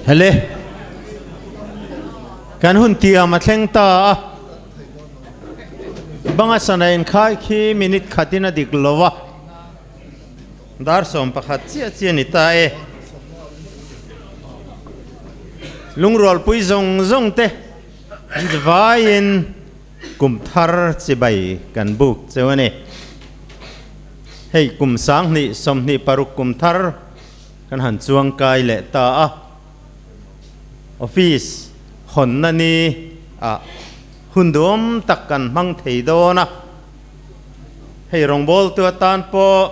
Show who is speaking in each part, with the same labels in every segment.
Speaker 1: Hele. Kan hun tiam a thleng ta a. Banga sana inkhai khi minute khatin a dik lo a. Dar 11 chiah chiah ni ta e. Lungrualpui zawng zawng te an vaiin kum thar chibai kan buk cheu a ni. Hei kum 2026 kum thar kan han chuang kai leh ta a. Office hawnna ni ah hun duam tak kan hmang thei dawn a. Hei rawngbawltu atan pawh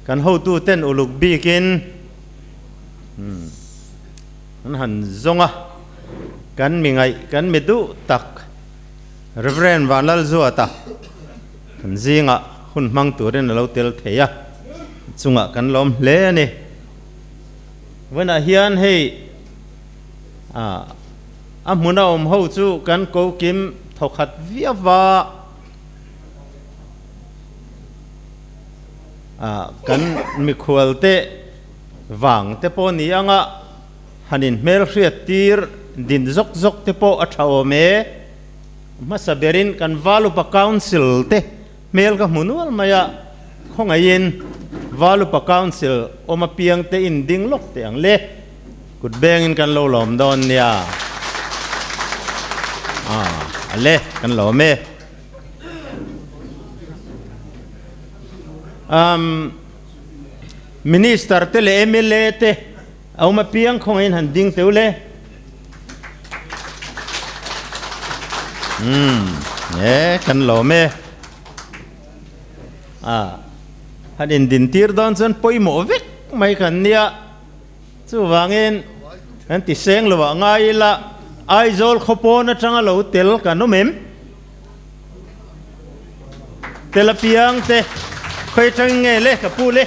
Speaker 1: kan hotu ten uluk bikin an han zawng a, kan mi ngaih kan mi duh tak Rev. Vanlalzuata kan zingah hun hmang turin a lo tel thei a, chungah kan lawm hle a ni. Vawiinah hian hei a hmuna awm ho chu kan kokim thawkhat viau va. Kan mikhual te vang te pawh ni anga han inhmel hriat tir din zawk zawk te pawh a tha awm e. Hmasa berin kan Valupa Council te hmel ka hmu nual mai a, khawngaihin Valupa Council awm apiang te in ding lawk teh ang le. Kut bengin kan lo lawm dawn nia. A le, kan lawm e. Um, Minister te leh MLA te a awm apiang khawngaihin han ding teu le. Um, e, kan lawm e. A, han indintir dawn chuan pawimawh vek mai kan nia. Chuvangin, kan ti seng lo ah ngai ila, Aizawl khaw pawn atanga lo tel kan awm em? Tel apiang te, khawi atangin nge le ka pu le?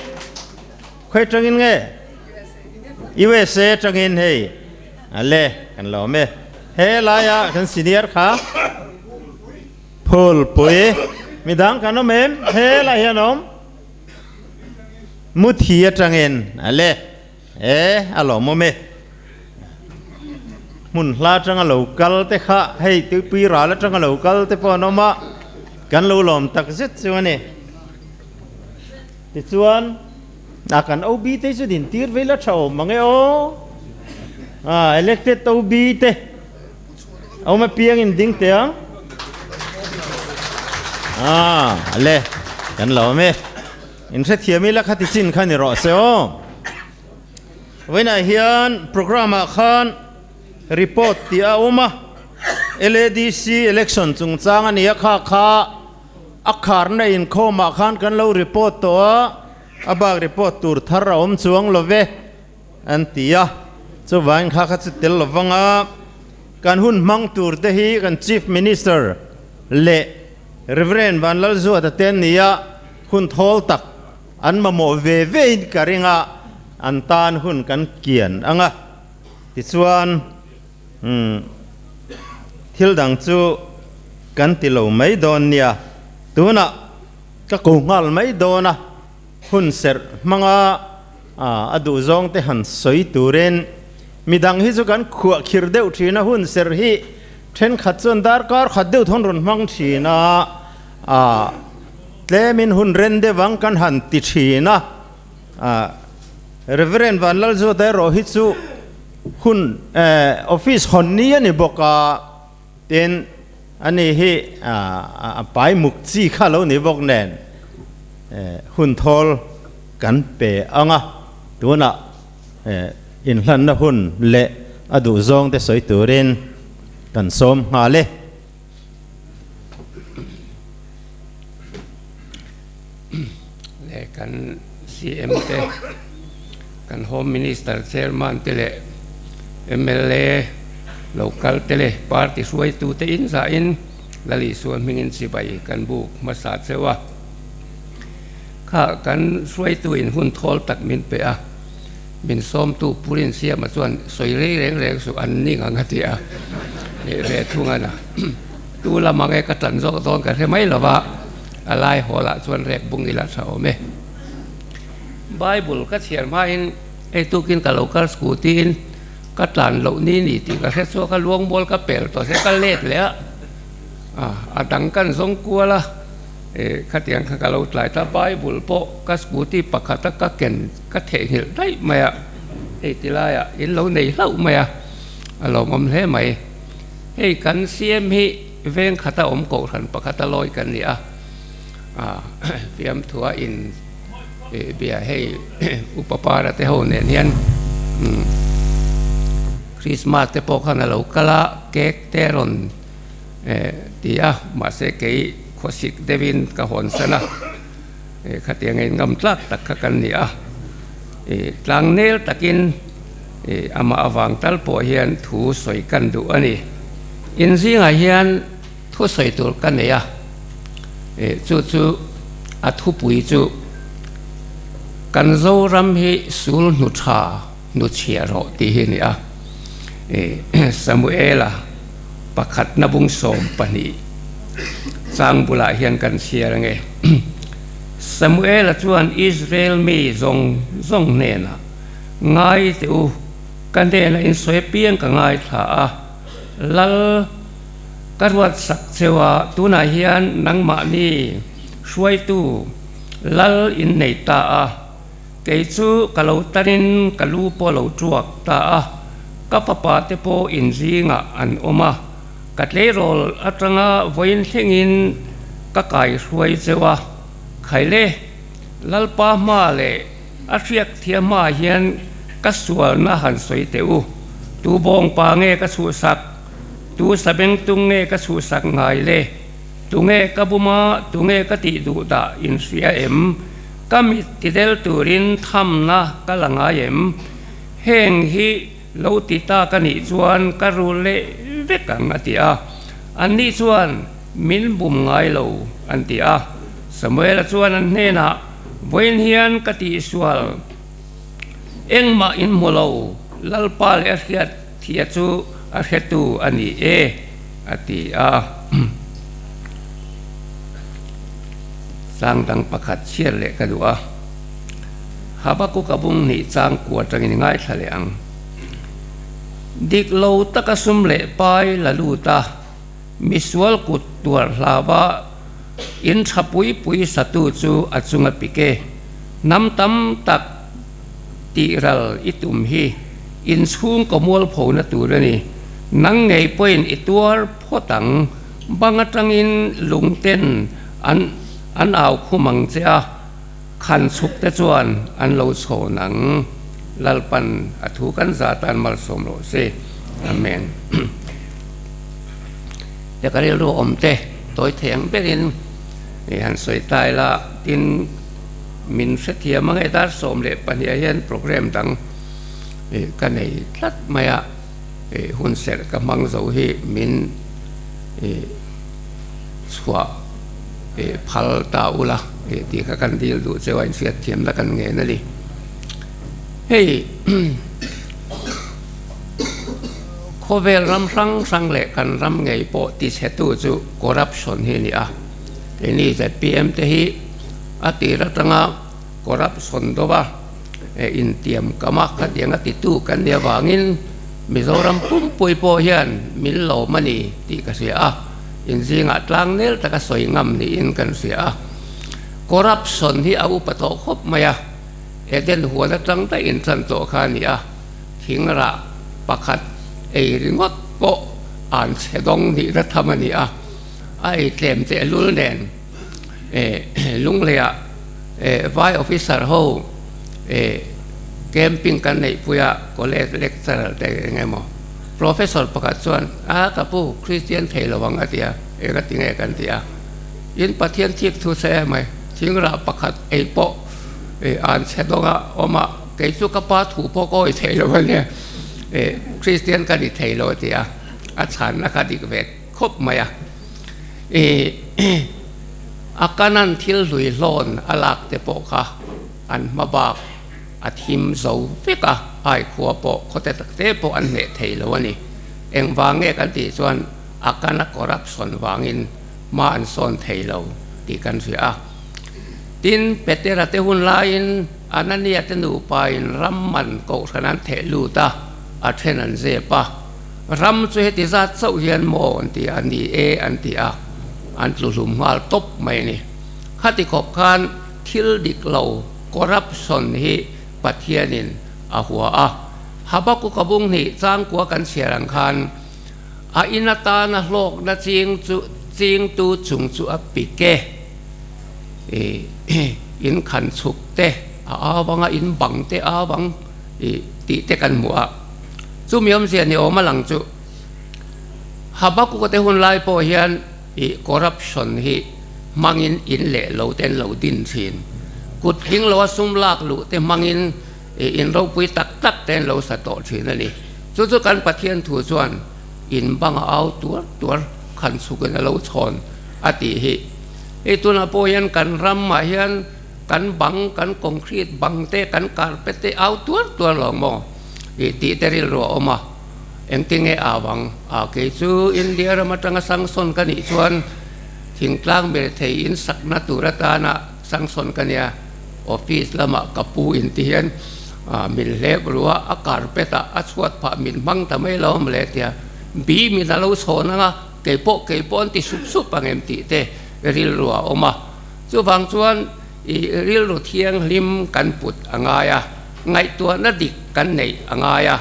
Speaker 1: Khawi atangin nge? USA atangin hei a le kan lo awm e. He laia kan senior kha Phulpui midang kan awm em? He lai hian awm. Muthi atangin a le e a lawmawm e. Hmun hla atanga lo kal te kha hei tuipui ral atanga lo kal te pawh an awm a, kan lo lawm tak zet chu a ni. Tichuan a kan OB te chu din tir vei la tha awm mang e aw. A elected OB te awm apiangin ding teh ang. A le kan lawm e. In hrethiam ila kha ti chin kha ni rawh se aw. Vawiinah hian programme ah khan report tih a awm a, LADC election chungchang a ni a kha kha a kharna inkhawm ah khan kan lo report tawh a, a bak report tur thar a awm chuang lo ve an ti a, chuvangin kha kha chu tel lo vang a, kan hun hmang tur te hi kan Chief Minister leh Rev. Vanlalzuata te an ni a, hun thawl tak an mamawh ve ve in ka ring a, an tan hun kan kian ang a. Tichuan, umm, thil dang chu kan ti lo mai dawn nia. Tunah ka ko nghal mai dawn a, hun serh hmanga a duhzawng te han sawi turin midang hi chu kan khuah khir deuh thin a, hun serh hi thenkhat chuan darkar khat deuh thawn rawn hmang thin a, a tlemin hun ren deuh ang kan han ti thin a, a Reverend Vanlalzuata erawh hi chu hun office hawn ni a ni bawk a, tin ani hi a pai muk chi kha lo ni bawk nen hun thawl kan pe ang a, tunah inhlanna hun leh a duhzawng te sawi turin kan sawm nghal e.
Speaker 2: Leh kan CM te, kan Home Minister Chairman te leh mla local te leh party hruaitu te in zahin Lal Isua hmingin chibai kan buk hmasa cheu a. Kha kan hruaitu in hun thawl tak min pe a, min sawmtu Purin Siama chuan sawi rei reng reng suh an ning ang a ti a, nih ve thung a na. Tu lam ang e ka tan zawk dawn ka hre mai lo va, a lai hawl ah chuan rek bung ila tha awm e. Bible ka chhiar hmain hei tukin ka lo kal scooty in. Ka tlan loh ni ni tih ka hre chhuak a, luangmual ka pel tawh se ka let leh a, a dang kan zawng kual a, khatiang kha ka lo tlai ta, Bible pawh ka scooty pakhata ka ken ka theihnghilh daih mai a, hei ti laiah in lo nei hlauh mai a, a lawmawm hle mai. Hei kan CM hi veng khata awm kohhran pakhata lawi kan ni a, fiamthua in bia hei Upa Para te ho nen hian Christmas te pawh khan a lo kal a, cake te rawn ti a, mahse kei khawsik deuhin ka hawn san a, khatiang a inngam tlak tak kha kan ni a, tlangnel takin amah avang tal pawh hian thu sawi kan duh a ni. Inzingah hian Thu sawi tur ka nei a, chu chu a thupui chu kan Zoram hi sul hnu tha hnu chhia rawh tih hi a ni a. Samuela pakhatna bung 12 chang bulah hian kan chhiar ange. Samuela chuan Israel mi zawng zawng hnenah, Ngai teh u, ka hnenah insawi apiang ka ngaithla a, Lal ka ruat sak cheu a, tunah hian nangmahni hruaitu Lal in nei ta a, kei chu ka lo tanin ka lu pawh lo tuak ta a, ka fapa te pawh in zingah an awm a, ka tleirawl atanga vawiin thlengin ka kaihruai cheu a, Khaile, Lalpa hma leh A hriak thiam hmaah hian ka sualna han sawi teh u. Tu bawngpa nge ka chhuhsak? Tu sabengtung nge ka chhuhsak ngai le? Tunge ka buma, tunge ka tih duh dah in hria em? Ka mit tidel turin thamna ka la ngai em? Heng hi lo ti ta ka nih chuan ka rul leh vek ang a ti a. Anni chuan min bum ngai lo an ti a. Samuela chuan an hnenah, Vawiin hian ka tihsual engmah in hmu lo, Lalpa leh a hriat thia chu a hretu a ni e, a ti a. Chang dang pakhat chhiar leh ka duh a, Habakuka bung hnih chang kua atangin i ngaithla leh ang. Dik lo taka sum leh pai la lut a, Misual kut tuar hlauva in tha pui pui satu chu a chunga pik e. Hnam tam tak tih ral i tum hi inchhung kaw mualphona tur a ni. Nang ngei pawhin i tuar phawt ang. Bang atangin lungten an an au khum ang che a, khan chhuk te chuan an lo chhawn ang. Lalpan a thu kan za tan malsawm rawh se. Amen. Te ka rilru awm te tawi thei ang berin i han sawi ta ila tin min hrethiam ang e dar 12 ah hian program dang ka nei tlat mai a hun serh ka hmang zo hi min chhuah phal ta ula tih kha kan dil duh cheu a inhriatthiamna kan ngen a ni hei. Khawvel ram hrang hrang leh kan ram ngei pawh tichhetu chu corruption hi a ni a. Keini zpm te hi a tir atanga corruption deuha intiam kam a, khatiang a titu kan nih avangin Mizoram pumpui pawh hian min lawm a ni tih ka hria a, inzingah tlangnel taka sawi ngam niin kan hria a. Corruption hi a upa tawh khawp mai a, Eden huan atang daih intan tawh kha a ni a. Thingrah pakhat ei ringawt pawh an chhe dawng nihna tham a ni a, a ei tlem tehlul nen Lungleiah vai officer ho camping kan neihpui a, college lecturer te eng emaw professor pakhat chuan a ka pu Christian thei lo ang a ti a, eng a ti nge kan ti a, in Pathian thik thu che emai thingrah pakhat ei pawh an chhe dawng a awm a. Kei chu ka pa thu pawh ka awih thei lo a nia, Kristian ka ni thei lo a ti a, a chhanna kha dik ve khawp mai a. A kanan thil hlui hlawn a lak te pawh kha an hma bak a thim zo vek a, aikhua pawh khawte tak te pawh an hneh thei lo a ni. Engvang nge kan tih chuan a kana corruption vangin hma an sawn thei lo tih kan hria a. Tin, Petera te hun laiin Anania te nupain ram man kohhran an theh lut a, A then an zep a, ram chu heti zat chauh hian maw an ti a, ni e an ti a, an tlu hlum nghal tawp mai a ni. Khati khawp khan thil dik lo, corruption, hi Pathianin a hua a. Habakuka bung hnih changkua kan chhiar ang khan a in atana hlawkna ching chu chingtu chung chu a pik e. I in khan chhuk te a au ang a, in bang te a au ang. I tih te kan hmuh a, chumi awmzia ni awm a lang chu Habakkuk-a te hun lai pawh hian i corruption hi hmangin in leh lo te an lo din thin. Kut tling loa sum lak luh te hmangin i in ropui tak tak te an lo sa tawh thin a ni. Chu chu kan Pathian thu chuan in banga au tuar tuar khan chhukin a lo chhawn a tih hi. Hei tunah pawh hian kan ramah hian Kan bang, kan concrete bang te, kan carpet te au tuar tuar lo maw? Tih tih te rilru a awm a. Engtinge au ang? A, kei chu India ram atanga sanction ka nih chuan thingtlang ber thei in sakna tur atana sanction ka nia. Office lamah ka pu in ti hian min hlep ru a, a carpet ah a chhuat phah min hmang ta mai lo mawle tia bi min a lo chhawn ang a, keipawh keipawh an ti sup sup ang em tih te rilru a awm a. Chuvang chuan i rilru thianghlim kan put a ngai a, ngaihtuahna dik kan neih a ngai a.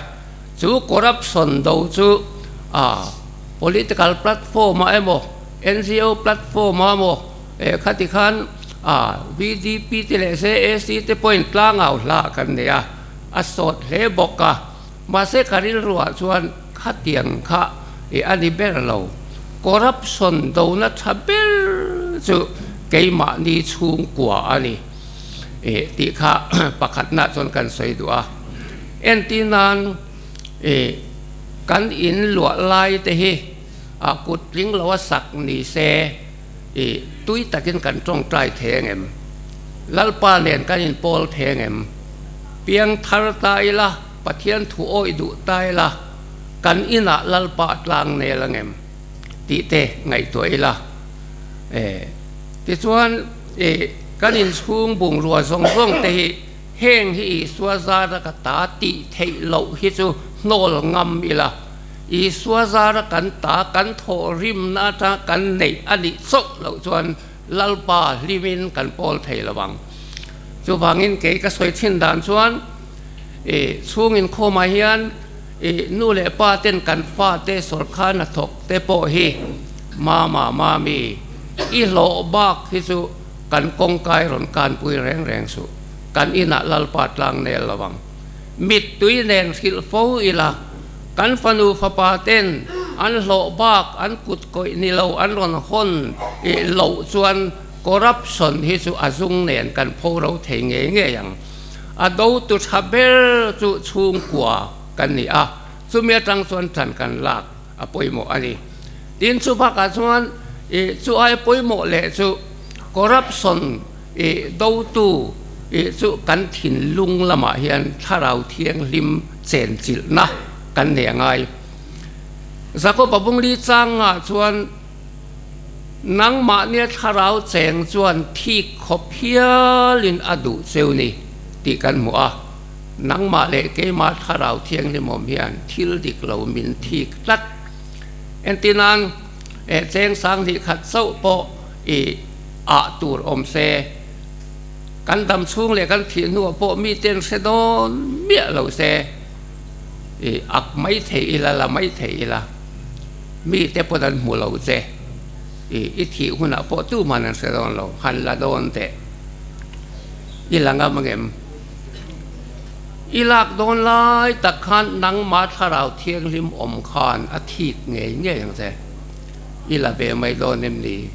Speaker 2: Chu corruption do chu a political platform ah emaw, NGO platform ah emaw, eh khati khan a VDP te leh CAC te pawhin tlangau hla kan nei a, a sawt hle bawk a. Mahse ka rilruah chuan khatiang kha i a ni ber lo. Corruption dona tha ber chu keimahni chhungkua a ni tih kha pakhatna chuan kan sawi duh a. Entir nan i kan in luah lai te hi a kut tling lo a sak ni se i tui takin kan tawngtai thei angem? Lalpa nen kan inpawl thei angem? Piang thar ta ila, Pathian thu awih duh ta ila, kan inah Lalpa a tlang nel angem tih te ngaihtuah ila. E, tichuan, e, kan inchhung bungrua zawng zawng te hi heng hi Isua zara ka ta tih theih loh hi chu hnawl ngam ila. Isua zara kan ta kan thawh rimna atanga kan neih a nih chauh loh chuan Lalpa hlimin kan pawl thei lo ang. Chuvangin kei ka sawi thin dan chuan i chhung inkhawmah hian i nu leh pa ten kan fate sawrkar hnathawk te pawh hi mama mami i hlawh bak hi chu kan kawngkai rawn kanpui reng reng suh. Kan inah Lalpa tlang nel lo ang. Mittui nen hrilh fo ila kan fanu fapa ten an hlawh bak an kut kawih ni lo an rawn hawn i loh chuan Corruption hi chu a zung nen kan pho ro thei ngei ngei ang. A do tu tha ber chu chhungkua kan ni a, chumi atang chuan tan kan lak a pawimawh a ni. Tin, chu bakah chuan i chu ai pawimawh leh chu corruption i dotu i chu kan thinlung lamah hian thlarau thianghlim chenchilhna kan nei a ngai. Jakob-a bungli changah chuan Nangmahnia thlarau cheng chuan thik khawp hialin a duh cheu ni tih kan hmu a, nangmah leh keimah thlarau thianghlimawm hian thil dik lo min thik tlat. Entirnan, eh cheng sang hnih khat chauh pawh i ah tur awm se, kan dam chhung leh kan thih hnuah pawh miten hre dawn miah lo se, i ak mai thei ila, la mai thei ila. Mite pawn an hmu lo che. I i thih hunah pawh tuman an hre dawn lo, han la dawn teh. I la ngam angem? I lak dawn lai tak khan nangmah thlarau thianghlim awm khan a thik ngei ngei ang che. I la ve mai dawn em ni?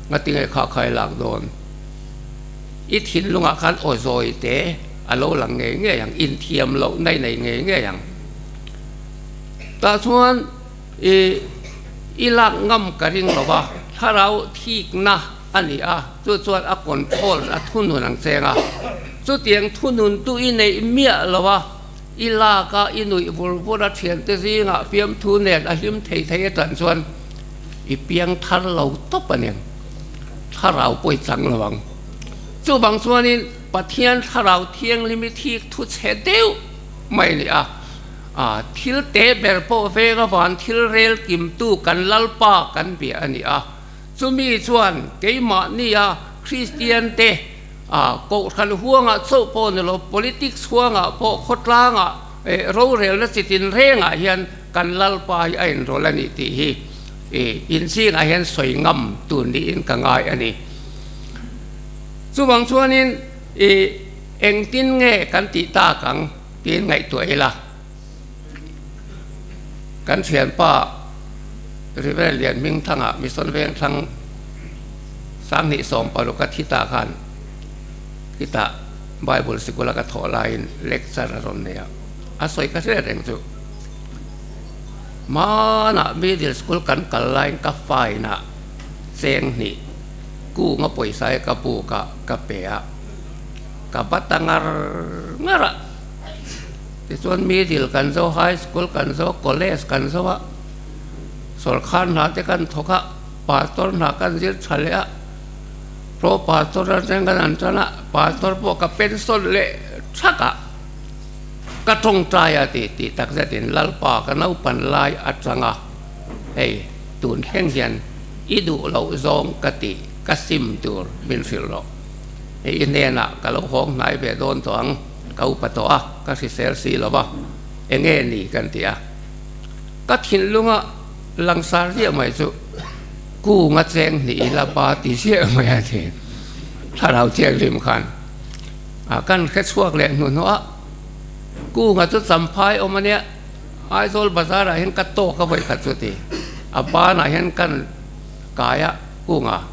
Speaker 2: Ngatinge kha kha i lak dawn? I thinlungah khan aw zawi te a lo lang ngei ngei ang, inthiam lohna i nei ngei ngei ang. Tah chuan i i lak ngam ka ring lo va, thlarau thikna a ni a, chu chuan a control a thunun ang cheng a. Chutiang thunun tu i neih miah lo a, i lak a, i nuih vur vur a, thiante zingah fiamthu nen a hlim thei thei atan chuan i piang thar lo tawp a nia, thlarau pawh i chang lo ang. Chuvang chuanin Pathian thlarau thianghlim i thik thu chhe deuh mai a ni a. A thil te ber pawh venga van thil rel kimtu kan Lalpa kan bia a ni a. Chumi chuan keimahnia Kristian te a kohhran huangah chauh pawh ni lo, politics huangah pawh khawtlangah rorelna chi tinrengah hian kan Lalpa hi a inrawlh a ni tih hi inzingah hian sawi ngam tur niin ka ngai a ni. Chuvang chuanin engtin nge kan tih tak ang tiin ngaihtuah ila. Kan thianpa Reverend Lianhmingthanga Mission Vengthlang 2016 a thi ta khan khitah Bible sikula ka thawh laiin lecture a rawn nei a, a sawi ka hriat reng chu. Hmanah middle school kan kal laiin ka fine ah cheng hnih kunga pawisa hi ka buk a ka pe a, ka bat a ngar ngar a. Tichuan middle kan zo, high school kan zo, college kan zo a, sawrkar hna te kan thawk a, pastor hna kan zir tha leh a, pro pastor atang kan han tan a, pastor pawh ka pension leh thak a, ka tawngtai a ti tih tak zetin Lalpa ka naupan lai atanga hei tun thleng hian i duh loh zawng ka tih ka sim tur min hrilh rawh, hei i hnenah ka lo hawng hnai ve dawn tawh ang. Ka upa tawh a, ka hrisel si lo va, eng nge ni kan ti a. Ka thinlunga langsar ziah mai chu kunga cheng hnih ila ba ti ziah mai a ti. Thlarau thianghlim khan a kan hre chhuak leh hnuhnawh a, kunga chu champhai awm a nia, Aizawl bazar ah hian ka tawk a vawikhat chu ti. A banah hian kan kai a kunga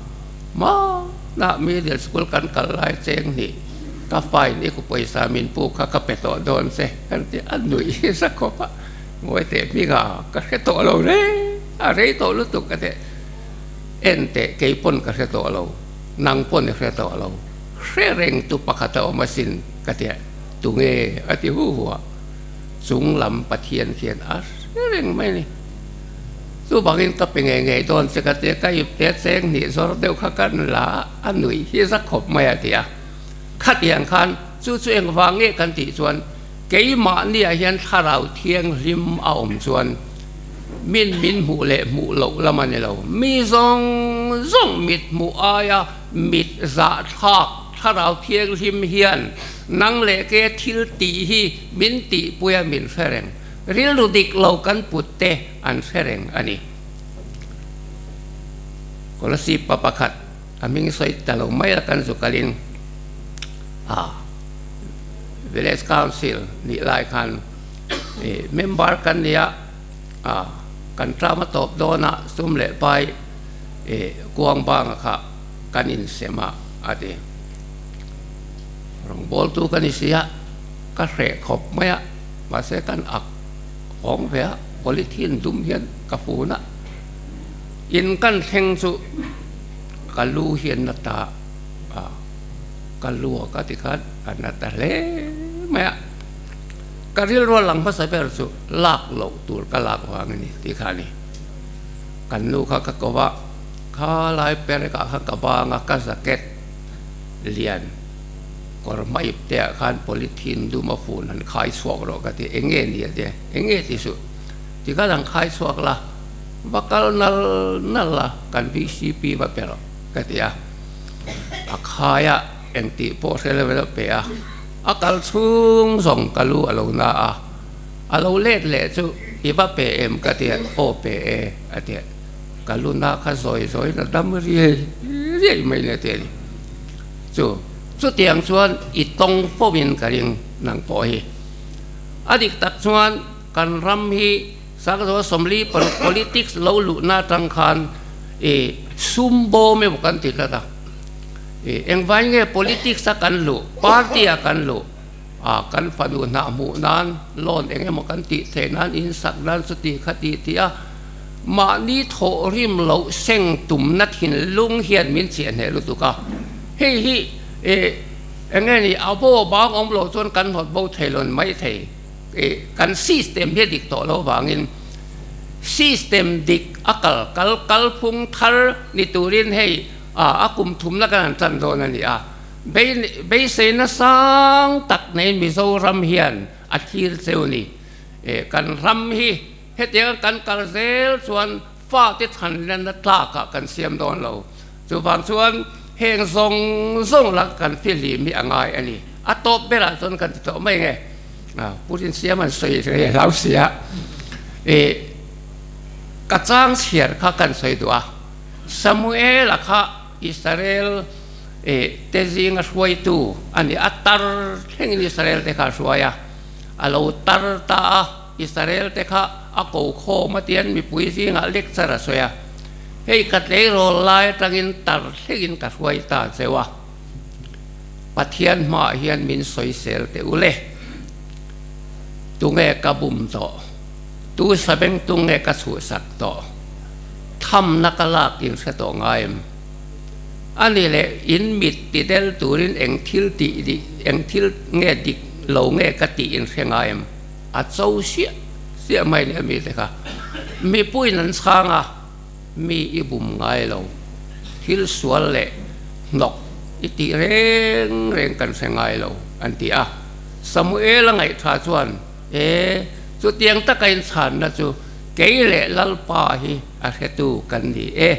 Speaker 2: hmanah middle school kan kal lai cheng hnih. Ka fine i ku pawisa min pu kha ka pe tawh dawn che kan ti a nuih hi za khawp a, ngawi teh hming a ka hre tawh lo re a rei tawh lutuk ka teh en teh kei pawn ka hre tawh lo nang pawn i hre tawh lo hre reng tu pakhat a awm asin ka ti a tunge a ti hu hu a chung lam Pathian khian a hre reng mai a ni chuvangin ka pe ngei ngei dawn che ka ti a ka ip te cheng hnih zawr deuh kha kan la a a nuih hi za khawp mai a ti a. Khatiang khan chu chu engvang nge kan tih chuan keimahniah hian thlarau thianghlim a awm chuan min min hmuh leh hmuh loh lam a ni lo. Mi zawng zawng mit hmuh aia mit zahthlak thlarau thianghlim hian nang leh ke thil tih hi min tihpui a min hre reng. Rilru dik lo kan put te an hre reng a ni. Kolasib pa pakhat. A hming sawi ta lo mai a kan zu kalin a village council nih lai khan member kan nia a kan term a tawp dawn a sum leh pai kuang banga kha kan insem a a ti rawngbawl tu ka ni si a ka hreh khawp mai a mahse kan ak hawng ve a polythene dum hian ka fun a in kan thleng chu. Ka lu hi an na ta a, ka lu a ka ti khan a na ta hle mai a. Ka rilru a lang hmasa ber chu lak loh tur ka lak vang a ni tih kha a ni. Kan nu kha ka ko va, kha lai perek ah khan ka bang a, ka jacket lian kawr hma ip te ah khan polythene dum a fun han khai chhuak rawh ka ti, eng nge ni a ti a, eng nge ti suh, ti khan han khai chhuak la. Va kal nal nal a, kan VCP va pe rawh ka ti a, a khai a engtih pawh hre lo ilo pe a, a kal chhung zawng ka lu a lo na a, a lo let leh chu i va pe em ka ti a, aw pe e a ti a, ka lu na kha zawi zawi in a dam riai riai mai le a ti a ni. Chu chutiang chuan i tawng fo in ka ring nang pawh hi. A dik tak chuan kan ram hi. Sakzaw 46 politics lo luhna atang khan i sum bawm emaw kan ti tlat a, i engvai nge politics a kan luh, party a kan luh a kan fanu hnah hmuh nan loan eng emaw kan tih theih nan in sak nan chuti kha ti tih a mahni thawh rim loh seng tumna thinlung hian min chiah hneh lutuk a, hei hi i eng nge ni a baw bang awm loh chuan kan hnawt bo thei lo mai thei. Kan system hi a dik tawh lo vangin system dik a kal kal kalphung thar ni turin hei a kum thumna kan han tan dawn a ni a. Beiseina sang tak nei Mizoram hian a thlir cheu ni. Kan ram hi hetianga kan kal zel chuan fate chhan lenna tlakah kan siam dawn lo. Chuvang chuan heng zawng zawng laka kan fihlim hi a ngai a ni. A tawp berah chuan kan ti tawh mai nge. Pu Rinsiam an sawi rei hlau sia. Ka chang chhiar kha kan sawi duh a. Samuela kha Israel te zinga hruaitu a ni. A tar thlengin Israel te kha a hruai a. A lo tar ta a, Israel te kha a ko khawm a tian mipui zingah lecture a sawi a. Hei ka tleirawl lai atangin tar thlengin ka hruai ta cheu a. Pathian hmaah hian min sawisel teh u le. Tunge ka bum tawh? Tu sabeng tunge ka chhuhsak tawh? Thamna ka lak in hre tawh ngai em? A ni leh in mit ti del turin eng thil tih dik, eng thil nge dik lo nge ka tih in hre ngai em? A cho siah siah mai leh mi te kha. Mipuiin an chhang a, mi i bum ngai lo. Thil sual leh hnawk i tih reng reng kan hre ngai lo, an ti a. Samuel-a ngaihtha chuan, E, chutiang taka inchhanna chu kei leh Lalpa hi a hretu kan ni e,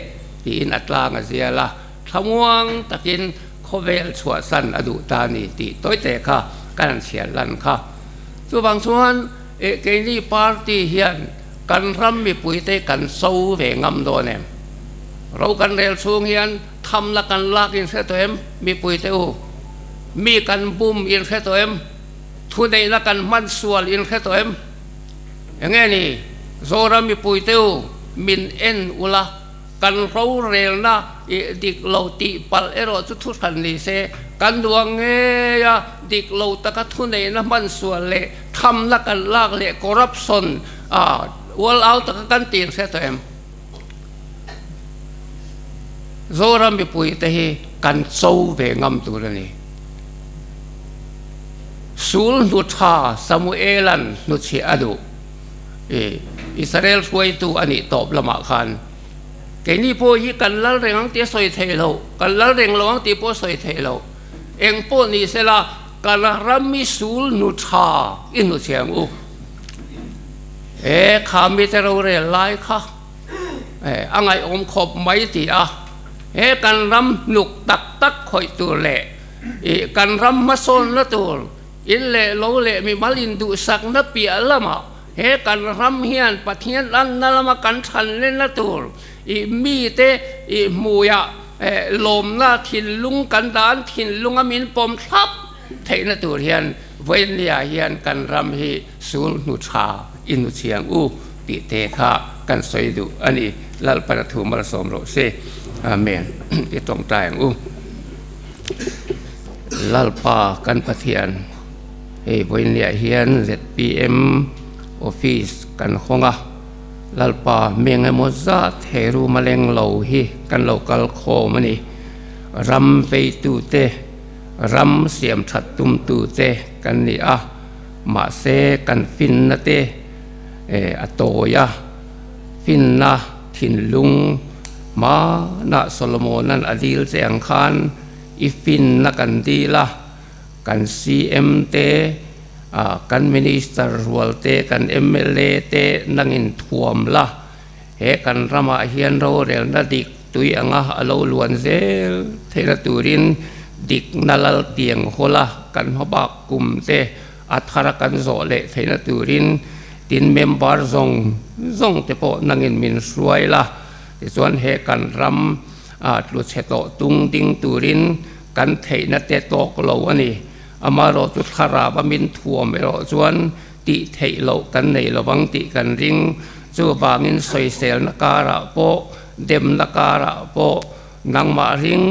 Speaker 2: tiin a tlang a zial a, thlamuang takin khawvel chhuahsan a duh ta ni tih tawite kha kan han chhiar lan kha. Chuvang chuan keini party hian kan ram mipuite kan so ve ngam dawn em? Ro kan rel chhung hian thamna kan lak inhre tawh em mipuite u? Mi kan bum inhre tawh em? Thuneihna kan hman sual inhre tawh em? Enge ni? Zoram mipuite u, min en ula, kan rorelna i dik lo tih palh erawh chu thu hran ni se, kan duang ngei a, dik lo taka thuneihna hman sual leh thamna kan lak leh corruption a ual au taka kan tih inhre tawh em? Zoram mipuite hi kan cho ve ngam tur a ni. Sul hnu tha Samuela'n hnuchhiah a duh. I Israel hruaitu a nih tawp lamah khan keini pawh hi kan lal reng ang tih a sawi theih loh, kan lal reng lo ang tih pawh a sawi theih loh. Eng pawh ni sela kan ram i sul hnu tha i hnuchhiah ang u. E kha mite rorel lai kha a ngaihawm khawp mai ti a, he kan ram hnuk tak tak khawih tur leh I kan ram hmasawnna tur, in leh lo leh mimal induhsakna piah lamah he kan ram hian Pathian anna lama kan thanlenna tur i mite i hmuiah lawmna thinlung kan dan thinlunga min pawm thlap theihna tur hian vawiinliah hian kan ram hi sul hnu tha i hnu chhiang u tih te kha kan sawi duh a ni. Lalpana thu malsawm rawh se. Amen. I tawngtai ang u. Lalpa kan Pathian, hei vawiinliah hian zpm office kan hawng a, Lalpa mi engemaw zat he room a leng lo hi kan lo kal khawm a ni. Ram veitute, ram siam that tumtute kan ni a, mahse kan finna te a tawi a, finna thinlung hmanah Solomona'n a dil che ang khan i finna kan dil a, kan CM te, kan Minister rual te, kan mla te nangin thuam la, he kan ramah hian rorelna dik tui anga a lo luan zel theihna turin dikna lal tiang hawl a, kan hmabak kum te a thar a kan zawh leh theihna turin tin member zawng zawng te pawh nangin min hruai la, tichuan he kan ram a tlu chhe tawh tung ding turin kan theihna te tawk lo a ni. Amaherawh chu thlarau a min thuam erawh chuan tih theih loh kan nei lovang tih kan ring. Chuvangin sawiselna karah pawh, demna karah pawh nangmah ring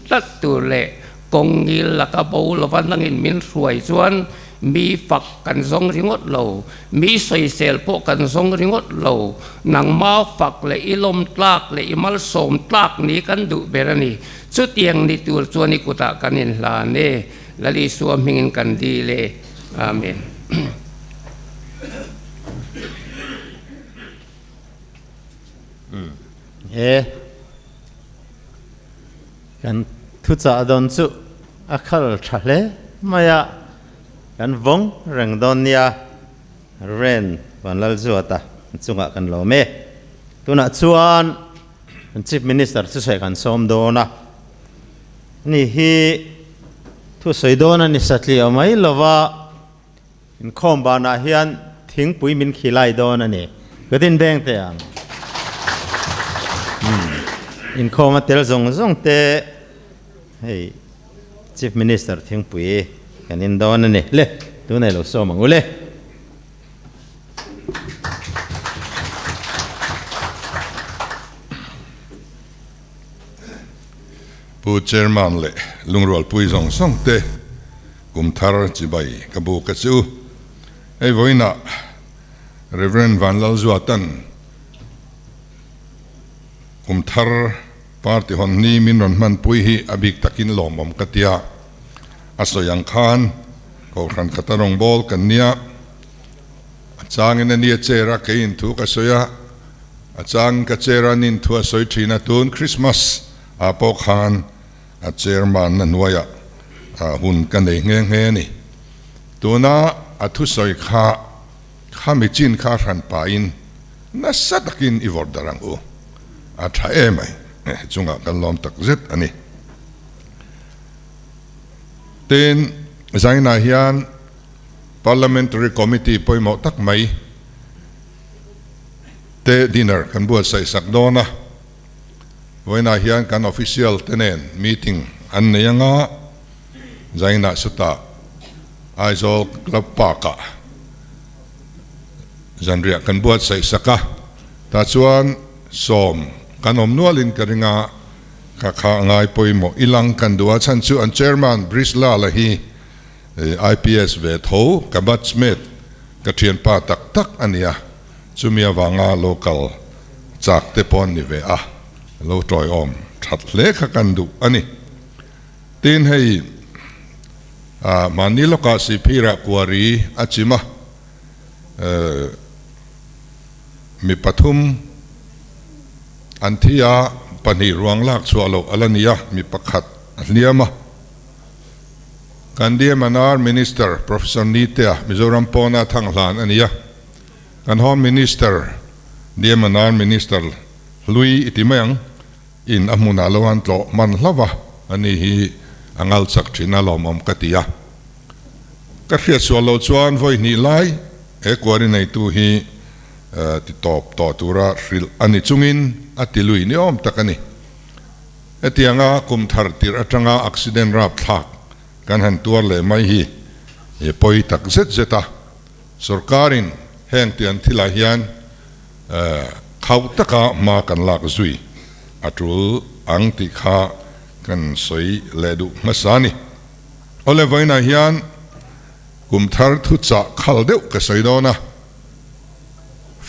Speaker 2: tlat tur leh Kawng ngil laka bo lova nangin min hruai chuan mi fak kan zawng ringawt lo, mi sawisel pawh kan zawng ringawt lo, nangma fak leh i lawm tlak leh i malsawm tlak ni kan duh ber a ni. Chutiang ni tur chuan i kutah kan inhlan e, Lal Isua hmingin kan dil e. Amen.
Speaker 1: E. Kan thuchah dawn chu a khal tha hle mai a, kan vawng reng dawn nia. Rev. Vanlalzuata chungah kan lawm e. Tunah chuan Chief Minister thusawi kan sawm dawn a, ani hi thusawi dawn a ni satliah mai lova, inkhawm banah hian thingpui min khilai dawn a ni. Ka din beng teh ang. Inkhawm a tel zawng zawng te hei Chief Minister thingpui kan in dawn a ni. Le, tunah i lo sawm ang u le.
Speaker 3: Pu Chairman leh lungrualpui zawng zawng te kum thar chibai ka buk a chu. Hei vawiinah Rev. Vanlalzuatan kum thar party hawn ni min rawn hmanpui hi a bik takin lawmawm ka tia. A sawi ang khan Kohhran khata rawngbâwl kan nia, a chângin a nia chair a keiin thu ka sawi a, a chângin ka chair a nin thu a sawi ṭhin a, tun Christmas ah pawh khan a chairman-na hnuaiah hun ka nei nghe nghe a ni. Tuna a thusawi kha khami chin kha hran pahin nasa takin i vawrh darh ang u, a ṭha em ai, chungah kan lawm tak zet a ni. Tin, Zainah hian Parliamentary Committee pawimawh tak mai te dinner kan buatsaih sak dawn a. Vawiinah hian kan official te nen meeting an nei anga, Zainah sutah Aizawl Club Park-ah zanriah kan buatsaih sak a. Tah chuan sawm kan awm nualin ka ring a. Ka kha ngai pawimawh i lang kan duh a chhan chu an chairman Brish Lala hi IPS ve tho ka batchmate ka thianpa tak tak a nia chumi avanga local chak te pawh an ni ve a lo tawiawm that hle kha kan duh a ni. Tin hei mahni lawkah Sihphirah kuari a chim a Mi pathum an thi a, pahnih ruang lak chhuah loh a la ni a, mi pakhat a hliam a. Kan DMNR Minister Professor Nitea Mizoram pawna thang hlan a ni a, kan Home Minister DMNR Minister Hlui i ti mai ang in a hmunah lo an tlawh hman hlauh a, ani hi a ngal chak thin a lawmawm ka ti a. Ka hriat sual loh chuan vawi hnih lai he kuari neitu hi ti tawp tawh tura hrilh a ni chungin a ti lui ni awm tak a ni. Hetianga kum thar tirh atanga accident rapthlak kan han tuar leh mai hi pawi tak zet zet a, sorkarin heng tiang thilah hian khauh taka hma kan lak zui a tul ang tih kha kan sawi leh duh hmasa a ni. Awle vawiinah hian kum thar thuchah khal deuh ka sawi dawn a,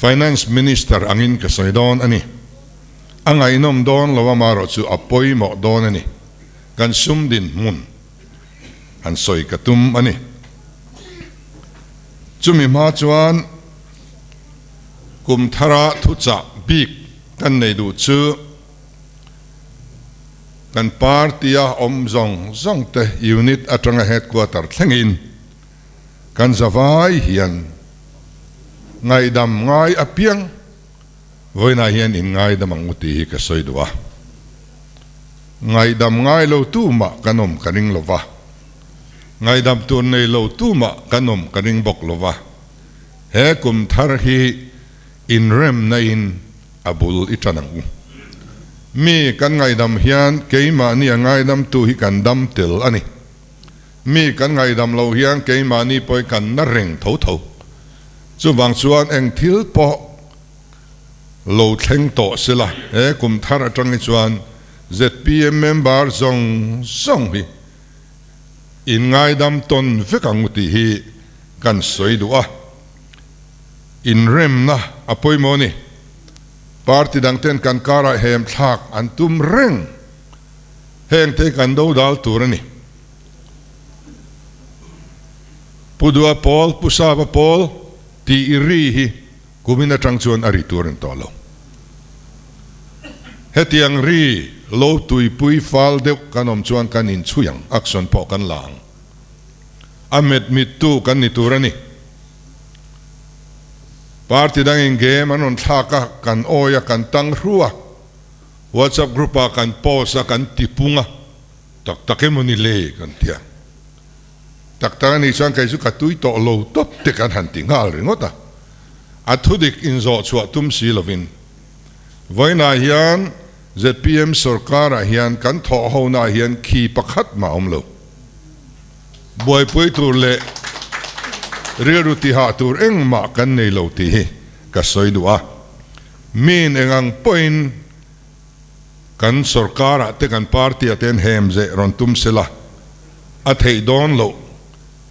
Speaker 3: Finance Minister angin ka sawi dawn a ni. A ngaihnawm dawn lo amarawh chu a pawimawh dawn a ni. Kan sum dinhmun han sawi ka tum a ni. Chumi hma chuan kum thara thuchah bik kan nei duh chu, Kan party-a awm zawng zawng te unit atanga headquarter thlengin kan zavai hian ngaihdam ngai apiang vawiinah hian in ngaidam ang u tih hi ka sawi duh a. Ngaihdam ngai lo tu mah kan awm ka ring lo va, ngaihdam tur nei lo tu mah kan awm ka ring bawk lo va. He kum thar hi inremna in A bul i ṭan ang u. Mi kan ngaihdam hian keimahni a ngaidamtu hi kan dam tel a ni. Mi kan ngaihdam loh hian keimahni pawhin kan na reng tho tho. Chuvang chuan eng thil pawh lo thleng tawh sela, he kum thar aṭang hi chuan zpm member zawng zawng hi in ngaidam tawn vek ang u tih hi kan sawi duh a. Inremna a pawimawh a ni. Party dangten kan karah hem thlak an tum reng. Hengte kan do dal tur a ni. Pu Dua Pawl, Pu Sava Pawl tih i ri hi kumin atang chuan a ri tur a ni tawh lo. Hetiang ri lo tuipui fal deuh kan awm chuan kan inchhui ang, action pawh kan la ang. A met mittu kan ni tur a ni. Party dangin game an rawn thlak a, kan awi a, kan tang hru a, WhatsApp group ah kan post a, kan ti pung a, tak tak emaw ni le kan ti a. Tak tak a nih chuan kei chu ka tui tawh lo tawp te kan han ti nghal ringawt a, a thudik inzawh chhuah tum si lovin. Vawiinah hian zpm sorkarah hian kan thawh honaah hian khi pakhat mah a awm lo. Buaipui tur leh rilru tihah tur engmah kan nei lo tih hi ka sawi duh a. Miin eng ang pawhin kan sorkarah te kan party-ah te an hem zeh rawn tum se la, a theih dawn loh,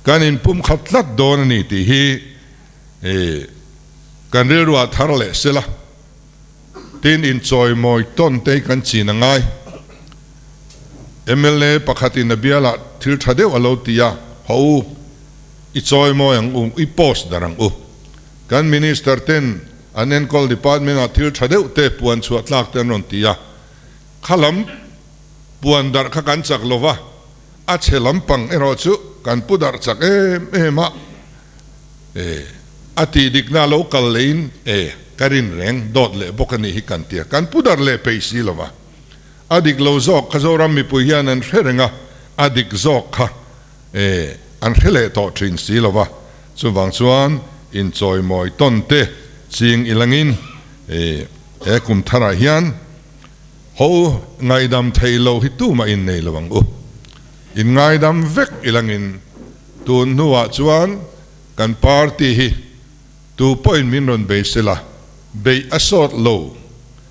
Speaker 3: kan inpumkhat tlat dawn a ni tih hi kan rilruah thar leh se la. Tin, inchawimawi tawn te hi kan chin a ngai. Mla pakhatin a bialah thil tha deuh a lo ti a, Haw u, i chawimawi ang u, i post dar ang u. Kan Minister ten an enkawl department ah thil tha deuh te puan chhuah tlak te an rawn ti a, kha lam puan darh kha kan chak lo va, a chhe lampang erawh chu kan pu darh chak em em a. E, a tih dikna lo kal leiin e, ka rin reng, dawt leh bawk a nih hi kan tia, kan pu darh leh peih si lo va. A dik lo zawk kha Zoram mipui hian an hre reng a, a dik zawk kha e, an hre leh tawh thin si lo va. Chuvang chuan inchawimawi tawn te ching ilangin e, he kum tharah hian ho ngaidam thei lo hi tumah innei lo ang u. Inngaidam vek ilangin Tun hnuah chuan kan party hi tu pawhin min rawn bei sela, beih a sawt lo,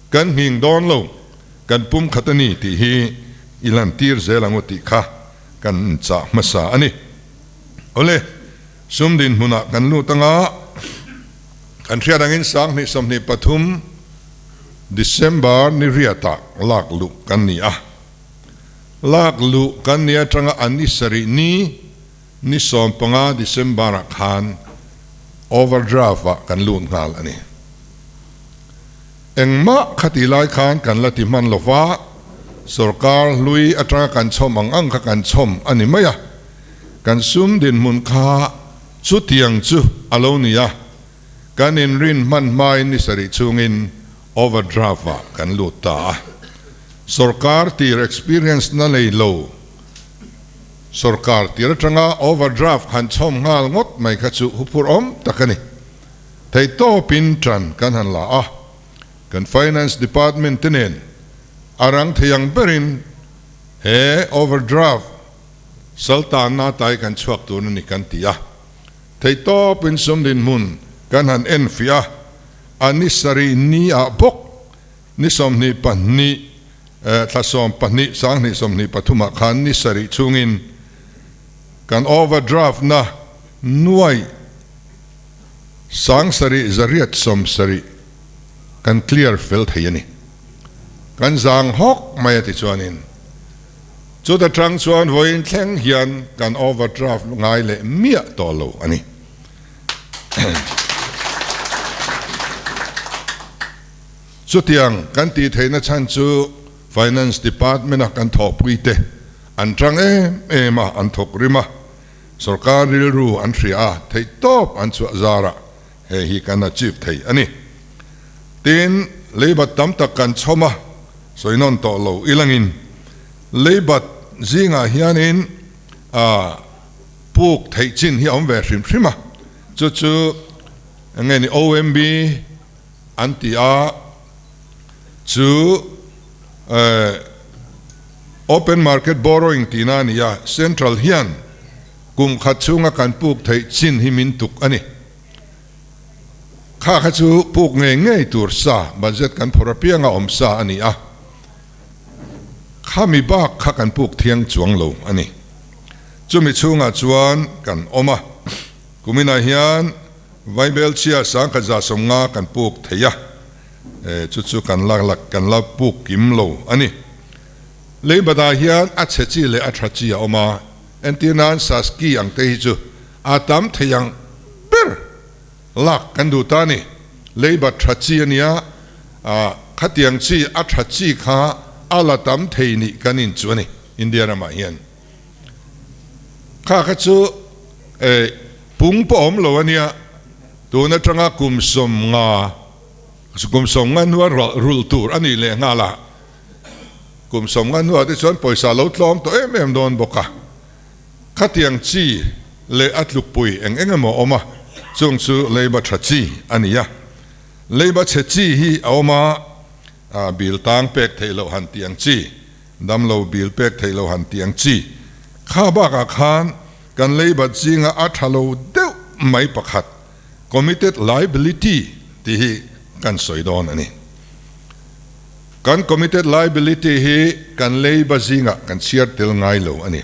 Speaker 3: kan nghing dawn lo, kan pum khat a ni tih hi i lantir zel ang u tih kha kan inchah hmasa a ni. Awle, sum dinhmunah kan lut anga kan hriat angin 2023 December ni riatah lak luh kan ni a. Lak luh kan ni atanga an ni sarih ni, ni 15 December ah khan overdraft ah kan lut nghal a ni. Engmah khati lai khan kan la ti hman lo va, sorkar hlui atanga kan chhawm ang ang kha kan chhawm a ni mai a, kan sum dinhmun kha chutiang chu a lo ni a, kan inrin hman hmain ni sarih chhungin Overdraft ah kan lut ta a, sorkar tir experience na nei lo sorkar tir atanga overdraft han chhawm nghal ngawt mai kha chu huphur awm tak a ni. Theihtawpin tan kan han la a, kan finance department te nen a rang thei ang berin he overdraft saltanna tai kan chhuak tur a ni kan ti a, theihtawpin sum dinhmun kan han enfiah a. A ni sarih ni ah bawk ni 22 thla 12 2023 ah khan ni sarih chungin kan overdraft na nuai 7870 kan clear fel thei a ni. Kan zang hawk mai a ti chuanin chuta tang chuan vawiin thleng hian kan overdraft ngai leh miah tawh lo a ni. Chutiang kan tih theihna chhan chu Finance Department-a kan thawhpuite an tang em em a, an thawk rim a, sorkar rilru an hria a, theihtawp an chhuah zarah hei hi kan achieve thei a ni. Tin, leibat tam tak kan chhawm a, sawi nawn tawh lo ilangin leibat zingah hianin a Puk theih chin hi a awm ve hrim hrim a, chu chu eng nge ni OMB an ti a, chu Open Market Borrowing tihna a ni a, Central hian kum khat chhunga kan puk theih chin hi min tuk a ni. Kha kha chu puk ngei ngei tur sa, budget kan phawrh apianga awm sa a ni a, khami bak kha kan puk thiang chuang lo a ni. Chumi chhungah chuan kan awm a, kuminah hian Vaibel chhia 1150 kan puk thei a, chu chu kan la la kan la puk kim lo a ni. Leibatah hian a chhe chi leh a tha chi a awm a, entir nan Saski ang te hi chu a tam thei ang ber lak kan duh ta a ni. Leibat tha chi a nia, khatiang chi a tha chi kha a la tam thei nih kan inchu a ni India ramah hian. Kha kha chu pung pawh awm lo a nia, Tun atanga kum 50, kum 50 hnua rulh tur a nih leh nghal a, kum 50 hnuah te chuan pawisa lo tlawm tawh em em dawn bawk a. Khatiang chi leh a tlukpui eng eng emaw a awm a, chung chu leiba tha chi a ni a. Leiba chhe chi hi a awm a, bil tang pek theih loh han tih ang chi, damlo bil pek theih loh han tih ang chi. Kha bakah khan kan leiba zinga a tha lo deuh mai pakhat, committed liability tih hi kan sawi dawn a ni. Kan committed liability hi kan leiba zingah kan chhiar tel ngai lo a ni.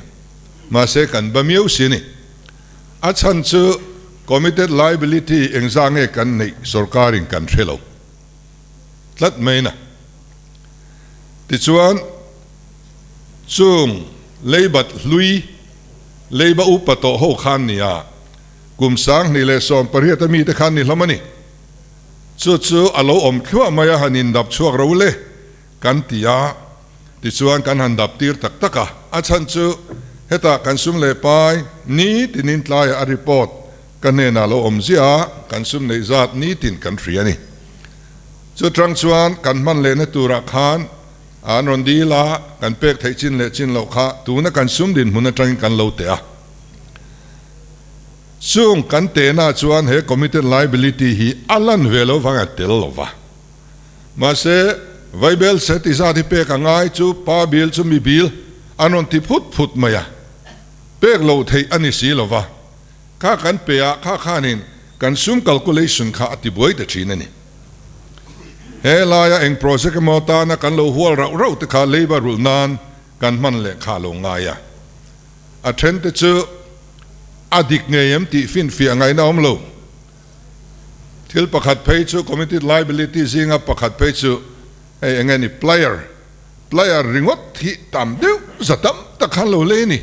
Speaker 3: Mahse kan ba miau si a ni. A chhan chu committed liability engzah nge kan neih sorkarin kan hre lo tlat mai na. Tichuan chung leibat hlui, leiba upa tawh ho khan nia kum 2018 a mite khan ni hlawm a ni. Chu chu a lo awm thluah mai a, han indap chhuak ro le kan ti a, tichuan kan han dap tir tak tak a. A chhan chu hetah kan sum leh pai nitin tlaiah a report ka hnenah lo awm ziah a, kan sum neih zat nitin kan hria a ni. Chu tang chuan kan hman lehna turah khan an rawn dil a, kan pek theih chin leh chin loh kha tuna kan sum dinhmun atangin kan lo teh a. Chung kan tehna chuan he committed liability hi a lan ve lo vang a tel lo va. Mahse, Vaibel set i zat hi pek a ngai chu pa bil chu mi bil an rawn ti phut phut mai a, pek loh theih a ni si lo va. Kha kan pe a, kha khanin kan sum calculation kha a ti buai ta thin a ni. He laia eng project emaw tana kan lo hual rauh rauh te kha leiba rulh nan kan hman leh kha a lo ngai a. A then te chu a dik ngei em tih finfiah ngaihna awm lo. Thil pakhat phei chu committed liability zinga pakhat phei chu hei eng nge ni player, player ringawt hi tam deuh za tam tak khan lo lei a ni.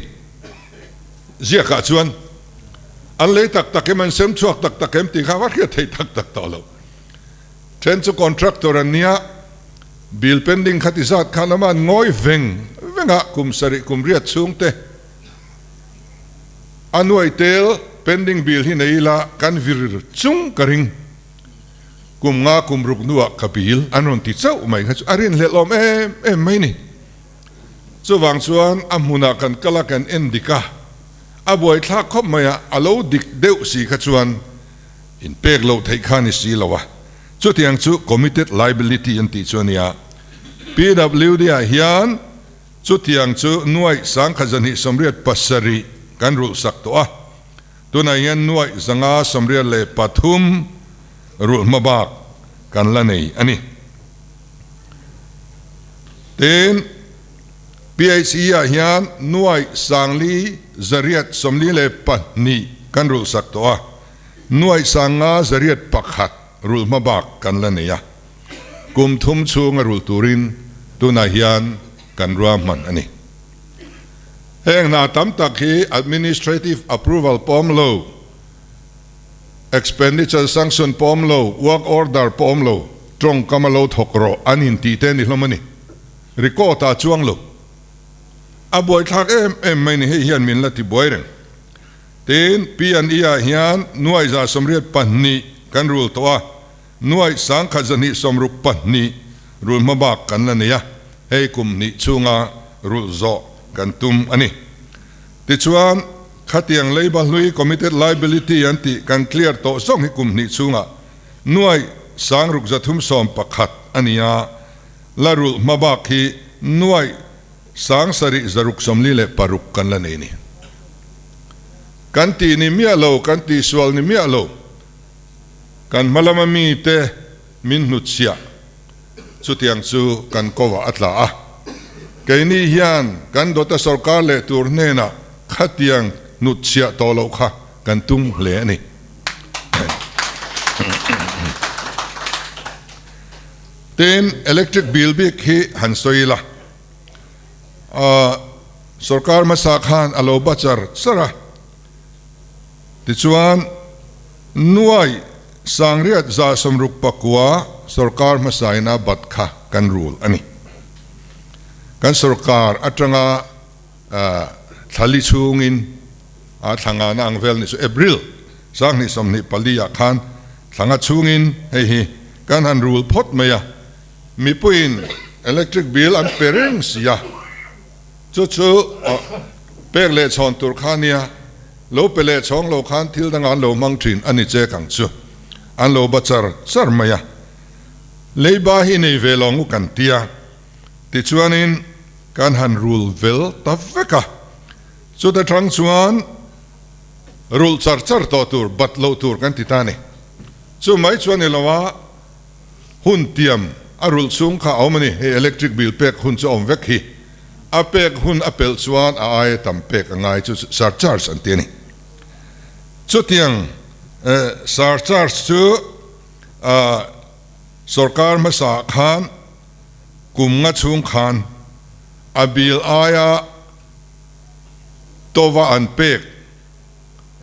Speaker 3: Ziakah chuan an lei tak tak em an sem chhuak tak tak em tih kha va hriat theih tak tak tawh lo. Then chu contractor an nia, bill pending kha ti zat khan ama an ngawi veng veng a, kum sarih kum riat chhung te a nuai tel pending bill hi nei ila kan vir chung ka ring. Kum nga kum ruk hnuah ka bill an rawn ti chauh mai kha chu a rinhlelh awm em em mai ni. Chuvang chuan a hmunah kan kal a kan en dik a, a buaithlak khawp mai a, a lo dik deuh si kha chuan In pek loh theih kha ni si lo a, chutiang chu committed liability an tih chu a nia. PWD ah hian chutiang chu nuaih 1287 kan rulh sak tawh a, tunah hian nuaih 583 rulh hma bak kan la nei a ni. Tin, PHE ah hian nuaih 4842 kan rulh sak tawh a, Nuaih 5101 rulh hma bak kan la nei a, kum thum chhunga rulh turin tunah hian kan ruahman a ni. Heng hna tam tak hi administrative approval pawm lo, expenditure sanction pawm lo, work order pawm lo, tawngkam a lo thawk rawh an intih te ni hlawm a ni. Record ah chuang lo. A buaithlak em em mai ni, hei hian min la ti buai reng. Tin, P&E ah hian nuaih 182 kan rul tawh a, nuaih 1262 rul hma bak kan la nei a, hei kum hnih chhunga rulh zawh kan tum a ni. Tichuan, khatiang leiba hlui committed liability an tih kan clear tawh zawng hi kum hnih chhungah nuaih 6311 a ni a, la rulh hma bak hi nuaih 7646 kan la nei ni. Kan tih ni miah lo, kan tihsual ni miah lo. Kan hma lama mite min hnutchhiah chutiang chu kan kovah a tla a. Keini hian kan dawta sorkar leh tur hnenah khatiang hnutchhiah tawh loh kha kan tum hle a ni. Tin, electric bill bik hi han sawi ila. Sorkar hmasa khan a lo ba char char a, tichuan nuai 6169 sorkar hmasain a bat kha kan rul a ni. Kan sorkar atanga thlali chhungin a thla ngana ang vel ni chu April 2024 ah khan. Thlanga chhungin hei hi kan han rul phawt mai a, mipuiin electric bill an pe reng si a, chu chu pek leh chhawn tur kha nia, lo pe leh chhawng lo khan thil dangah an lo hmang thin a ni chek ang chu, an lo ba char char mai a. Leiba hi nei ve lo ngu kan tia, tichuanin kan han rul vel ta vek a, chuta tang chuan rulh char char tawh tur, bat loh tur kan ti ta a ni. Chu mai chuan ni lo a, hun tiam a rulh chhung kha a awm a ni, hei electric bill pek hun chu a awm vek hi, a pek hun a pelh chuan a aia tam pek a ngai chu surcharge an ti a ni. Chutiang surcharge chu Sorkar hmasa khan kum nga chhung khan a bill aia tova an pek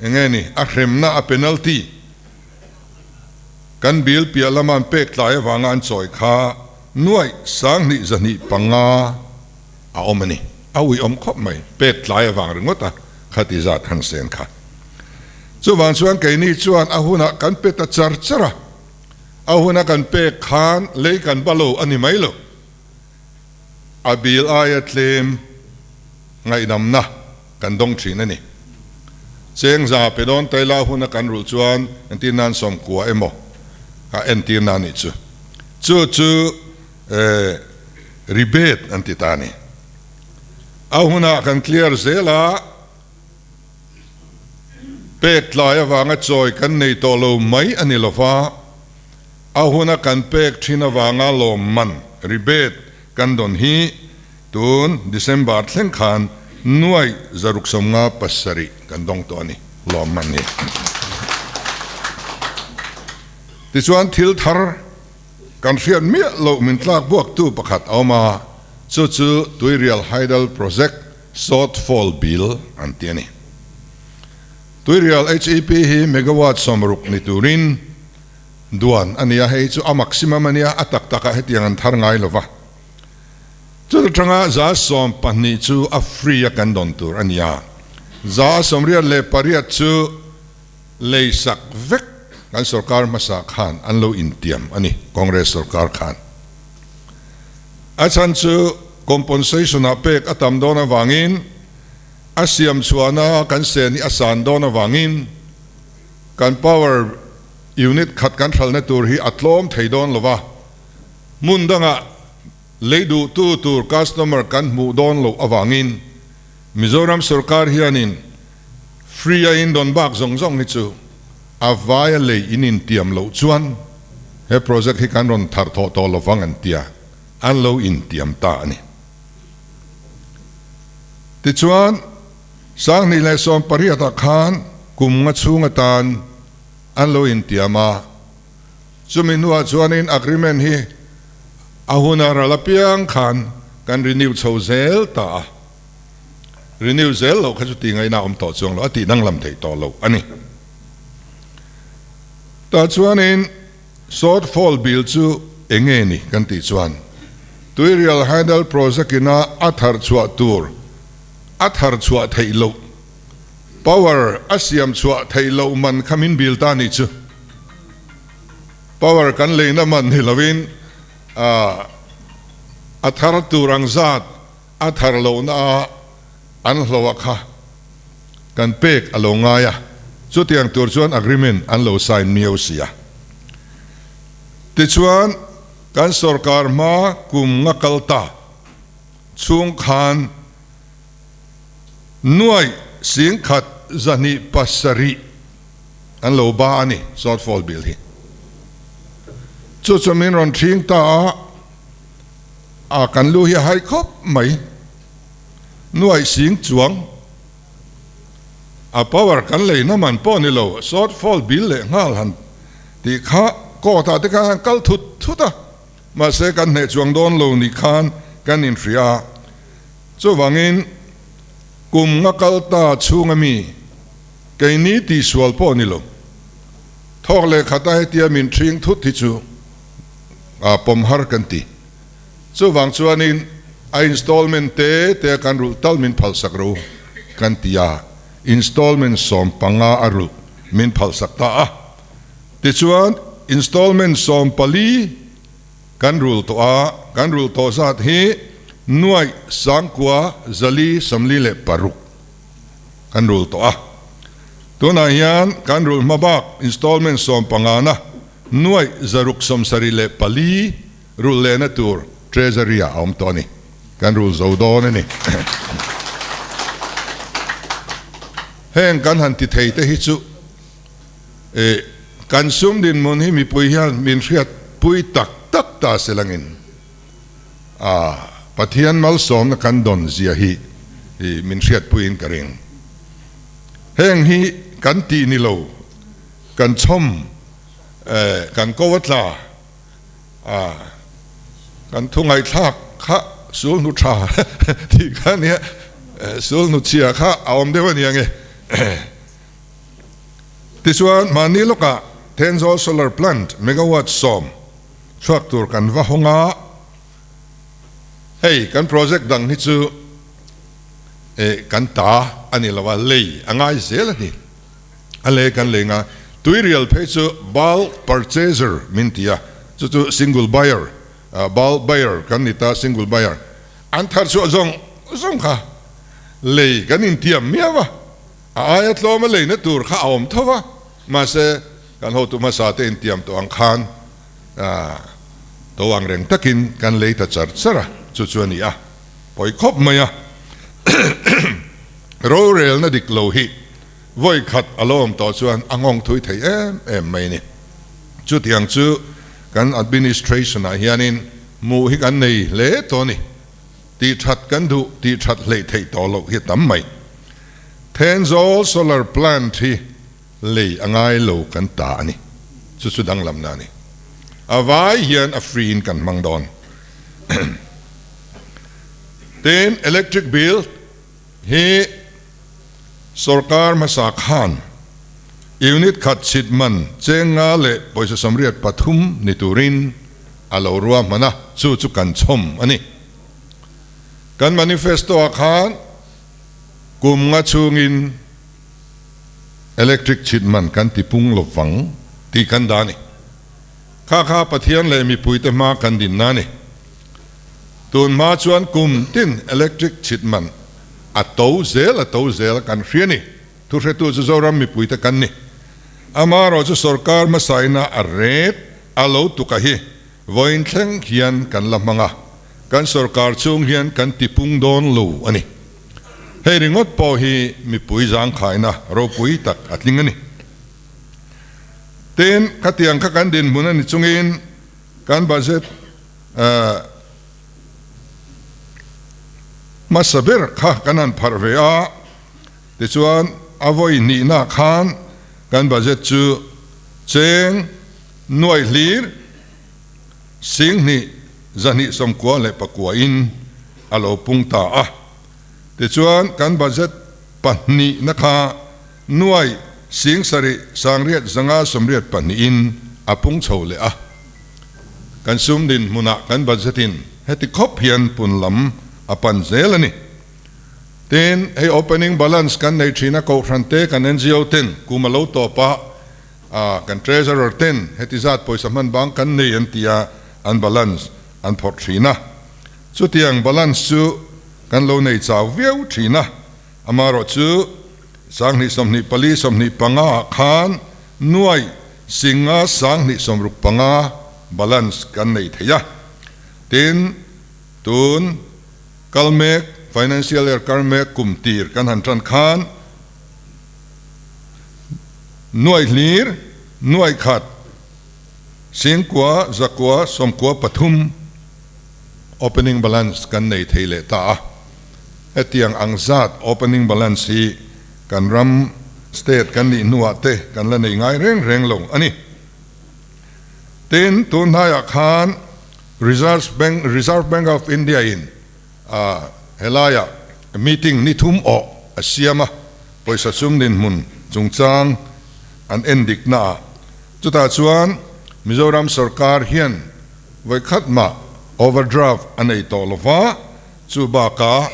Speaker 3: eng nge ni a hremna a penalty kan bill piah lama an pek tlai avanga an chawi kha nuaih sanghnih zahnih panga a awm a ni. A uiawm khawp mai pek tlai avang ringawt a khati zat han sen kha. Chuvang chuan keini chuan a hunah kan pe ta char char a, a huna kan pek khan lei kan ba lo a ni mai lo. A bil aia tlem ngaihdamna kan dawng thin a ni. Cheng za pe dawn taila huna kan rulh chuan entir nan sawmkua emaw a entir na nih chu. Chu chu rebate an ti ta a ni. A hunah kan clear zel a. Pek tlai avanga chawi kan nei tawh lo mai a ni lova, a huna kan pek thin avanga lawmman, rebate, kan dawn hi tun December thleng khan nuaih zaruk sawmnga pasarih kan dawng tawh a ni, lawmman hi. Tichuan thil thar kan hriat miah loh min tlak buaktu pakhat a awm a, chu chu Tuirial Hydel Project Shortfall Bill an ti a ni. Tuirial HEP hi megawatt 60 ni turin duan a ni a, hei chu a maximum a nia, a tak takah hetiang an thar ngai lova. Chuta tanga 12% chu a free a kan dawn tur a ni a, 88% chu leisak vek kan sorkar hmasa khan an lo intiam a ni, Congress sorkar khan. A chhan chu compensation ah pek a tam dawn avangin a siam chhuahna kan sen hi a san dawn avangin kan power unit khat kan hralhna tur hi a tlawm thei dawn lo a, hmun dangah lei duhtu tur customer kan hmuh dawn loh avangin Mizoram sorkar hianin free a indawn bak zawng zawng hi chu a vaia lei in intiam loh chuan he project hi kan rawn thar thawh tawh lovang an tia an lo intiam ta a ni. Tichuan, 2018 ah khan kum nga chhung atan an lo intiam a, chumi hnuah chuanin agreement hi a huna ral apiang khan kan renew chho zel ta a. Renew zel loh kha chu tih ngaihna a awm tawh chuang lo, a tih danglam theih tawh loh a ni. Tah chuanin shortfall bill chu eng nge ni kan tih chuan Tuirial Hydel Project ina a thar chhuah tur a thar chhuah theih loh, power a siam chhuah theih loh man kha min bill ta nih chu. Power kan leina man ni loin a thar tur ang zat A thar lohna a an hloh a kha kan pek a lo ngai a, chutiang tur chuan agreement an lo sign miau si a. Tichuan kan sorkar hma kum nga kal ta chhung khan nuaih singkhat 207 an lo ba a ni shortfall bill hi. Chu chu min rawn thing ta a. A kan lu hi a hai khawp mai. Nuaih sing chuang a power kan leina man pawh ni lo, shortfall bill leh nghal han tih kha court ah te khan han kal thut thut a, mahse kan hneh chuang dawn lo ni khan kan inhria a. Chuvangin kum nga kal ta chhunga mi keini tihsual pawh ni lo, thawk leh khata hetia min thing thut hi chu a pawm har kan ti. Chuvang chuanin a installment te te a kan rulh tal min phalsak ro kan ti a, installment 15 a rulh min phalsak ta a. Tichuan installment 14 kan rul tawh a, kan rul tawh zat hi nuaih sangkua zali sawmli leh paruk kan rul tawh a. Tunah hian kan rul hma bak installment sawmpangana nuaih zaruk sawmsarih leh pali rul lehna tur Treasury ah a awm tawh a ni. Kan rul zo dawn a ni. Heng kan han ti thei te hi chu E, kan sum dinhmun hi mipui hian min hriat pui tak tak ta se langin a Pathian malsawmna kan dawn zia hi min hriat puiin ka ring. Heng hi kan tih ni lo, kan chhawm, e, kan ko a tla a, kan thu ngaihthlak kha sulhnu tha tih kha nia, sulhnu chhia kha a awm deuh a ni ang e. Tichuan, mahni lawkah Thenzawl Solar Plant megawatt 10 chhuak tur kan va hawng a, hei kan project dang hi chu kan ta a ni lo a, lei a ngai zel a ni. A lei kan lei nga, tuirial phei chu bulk purchaser min ti a, chu chu single buyer, bulk buyer kan ni ta, single buyer an thar chhuah zawng zawng kha lei kan intiam miau a. A aia tlawma leina tur kha a awm tho va, mahse kan hotu hmasa te intiam tawh ang khan to ang reng takin kan lei ta char char a, chu chu a ni a, pawi khawp mai a. Rorelna dik lo hi vawi khat a lo awm tawh chuan a nghawng thui thei em em mai a ni. Chutiang chu kan administration ah hianin hmuh hi kan nei hle tawh a ni. Tih that kan duh, tih that hleih theih tawh loh hi a tam mai. Thenzawl solar plant hi lei a ngai lo kan ta a ni. Chu chu danglamna a ni. A vai hian a free in kan hmang dawn. Tin, electric bill hi sorkar hmasa khan unit khat chhit man cheng nga leh pawisa 83 ni turin a lo ruahman a, chu chu kan chhawm a ni. Kan manifesto ah khan kum nga chhungin electric chhit man kan ti pung lo vang tih kan dah a ni. Kha kha Pathian leh mipuite hma kan dinna a ni. Tun hma chuan kum tin electric chhit man a to zel a to zel a kan hria a ni. Thuhretu chu Zoram mipuite kan ni. Amaherawhchu sorkar hmasaina a ret a lo tuk a hi vawiin thleng hian kan la hmang a, kan sorkar chhung hian kan ti pung dawn lo a ni. Hei ringawt pawh hi mipui zangkhaina ropui tak a tling a ni. Tin, khatiang kha kan dinhmun a ni chungin kan budget hmasa ber kha kan han pharh ve a, tichuan a vawi hnihna khan kan budget chu cheng nuai hlir 20 294 in a lo pung ta a. Tichuan kan budget pahnihna kha nuai 7 8 584 in a pung chho leh a. Kan sum dinhmunah kan budget in heti khawp hian pun lam a pan zel a ni. Tin, hei opening balance kan nei thin a, Kohhran te kan NGO ten kum a lo tawp a, kan Treasurer ten heti zat pawisa hman bang kan nei an ti a, an balance an phawrh thin a. Chutiang balance chu kan lo nei chau viau thin a, amaherawh chu 2024 25 ah khan nuai 5 265 balance kan nei thei a. Tin, tun kal mek, financial year kar mek kum tir kan han tan khan nuai hlir, nuai khat, 9 193 opening balance kan nei thei leh ta a. Hetiang ang zat opening balance hi kan ram state kan nih hnuah te kan la nei ngai reng reng lo a ni. Tin, tun hnaiah khan Reserve Bank, Reserve Bank of India in a helaiah meeting ni thum awh a siam a, pawisa sum dinhmun chungchang an en dikna ah. Chutah chuan Mizoram sorkar hian vawikhat mah overdraft a nei tawh lo va, chu bakah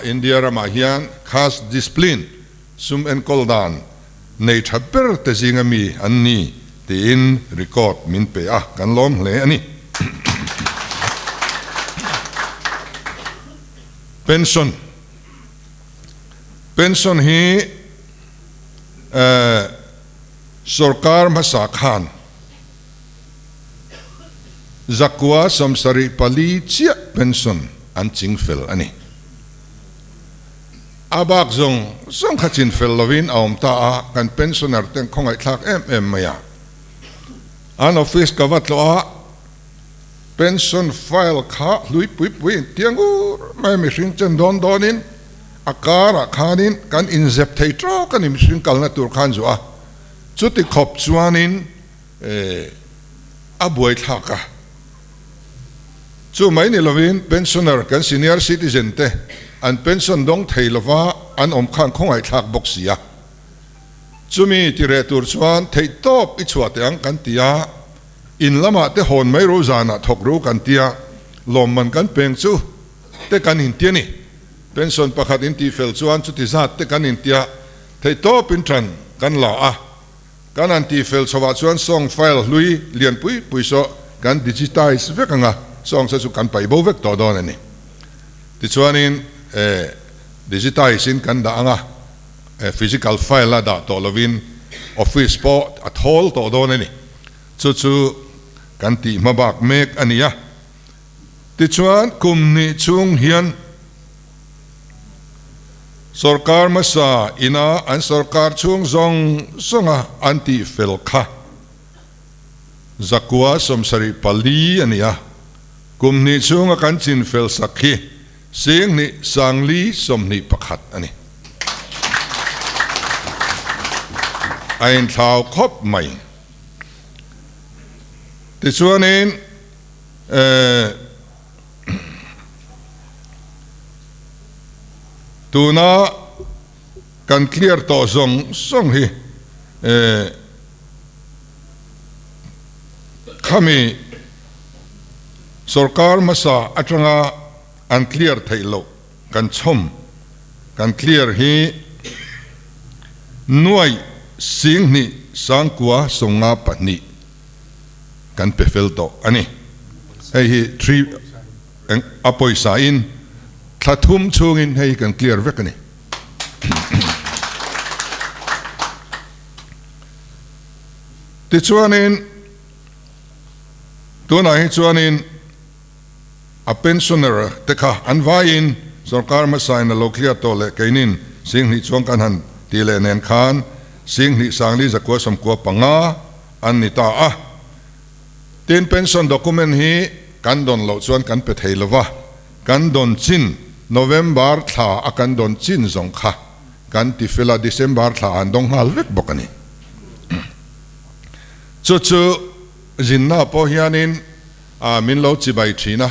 Speaker 3: India ramah hian cash discipline, sum enkawl dan, nei tha ber te zinga mi an ni tiin record min pe a, kan lawm hle a ni. Pension Pension hi sorkar hmasa khan zakua 74 chiah pension an ching fel a ni. A bak zawng zawng kha chin fel lovin a awm ta a, kan pensioner ten khawngaihthlak em em mai a. An office ka va tlawh a, pension file kha hlui pui pui in tia ngur mai a, mihring chen dawn dawnin a karah khanin kan inzep thei tawk a ni, mihring kalna tur khan zuah a, chuti khawp chuanin a buaithlak a. Chu mai ni lovin pensioner kan senior citizen te an pension dawng thei lova an awm khan khawngaihthlak bawk si a. Chumi ti reh tur chuan theihtawp i chhuah teh ang kan ti a, in lamah te hawn mai ro zanah thawk ro kan ti a, lawmman kan peng chu te kan inti a ni. Pension pakhat in tihfel chuan chuti zat te kan inti a, theihtawp in tan kan la a. Kan han tihfel chhovah chuan song file hlui lian pui pui saw kan digitize vek ang a, song sa chu kan paih bo vek tawh dawn a ni. Tichuanin digitize in kan dah ang a, physical file a dah tawh lovin office pawh a thawl tawh dawn a ni. Chu chu kan tih hma bak mek a ni a. Tichuan kum hnih chhung hian Sorkar hmasa ina an sorkar chhung zawng zawnga an tih fel kha 174 a ni a, kum hnih chhunga kan chin fel sak hi 2 4 21 a ni. A inthlau khawp mai. Tichuanin Tuna kan clear tawh zawng zawng hi khami sorkar hmasa atanga an clear theih loh kan chhawm kan clear hi nuaih 2 9 52 kan pe fel tawh a ni. Hei hi three eng a pawisa in thla thum chhungin hei hi kan clear vek a ni. Tichuanin tunah hi chuanin a pensioner te kha an vaiin sorkar hmasa in a lo clear tawh leh keinin 2,000 chuang kan han tih leh nen khan 2 4 195 an ni ta a. Tin, pension document hi kan dawn loh chuan kan pe thei lova, kan dawn chin November thla a kan dawn chin zawng kha kan ti fel a, December thla an dawng nghal vek bawk a ni. Chu chu zinna pawh hianin min lo chibai thin a,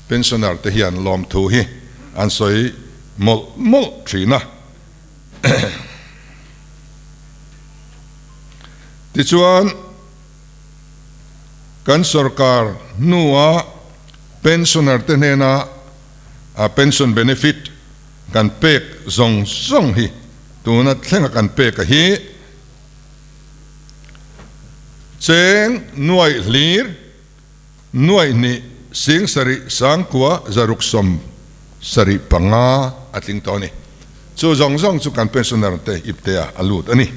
Speaker 3: pensioner te hian lawmthu hi an sawi mawlh mawlh thin a. Tichuan, kan sorkar hnua pensioner te hnena pension benefit kan pek zawng zawng hi tuna thlenga kan pek a hi cheng nuaih hlir nuaih hnih 7 9 675 a tling tawh a ni. Chu zawng zawng chu kan pensioner te ipte ah a lut a ni.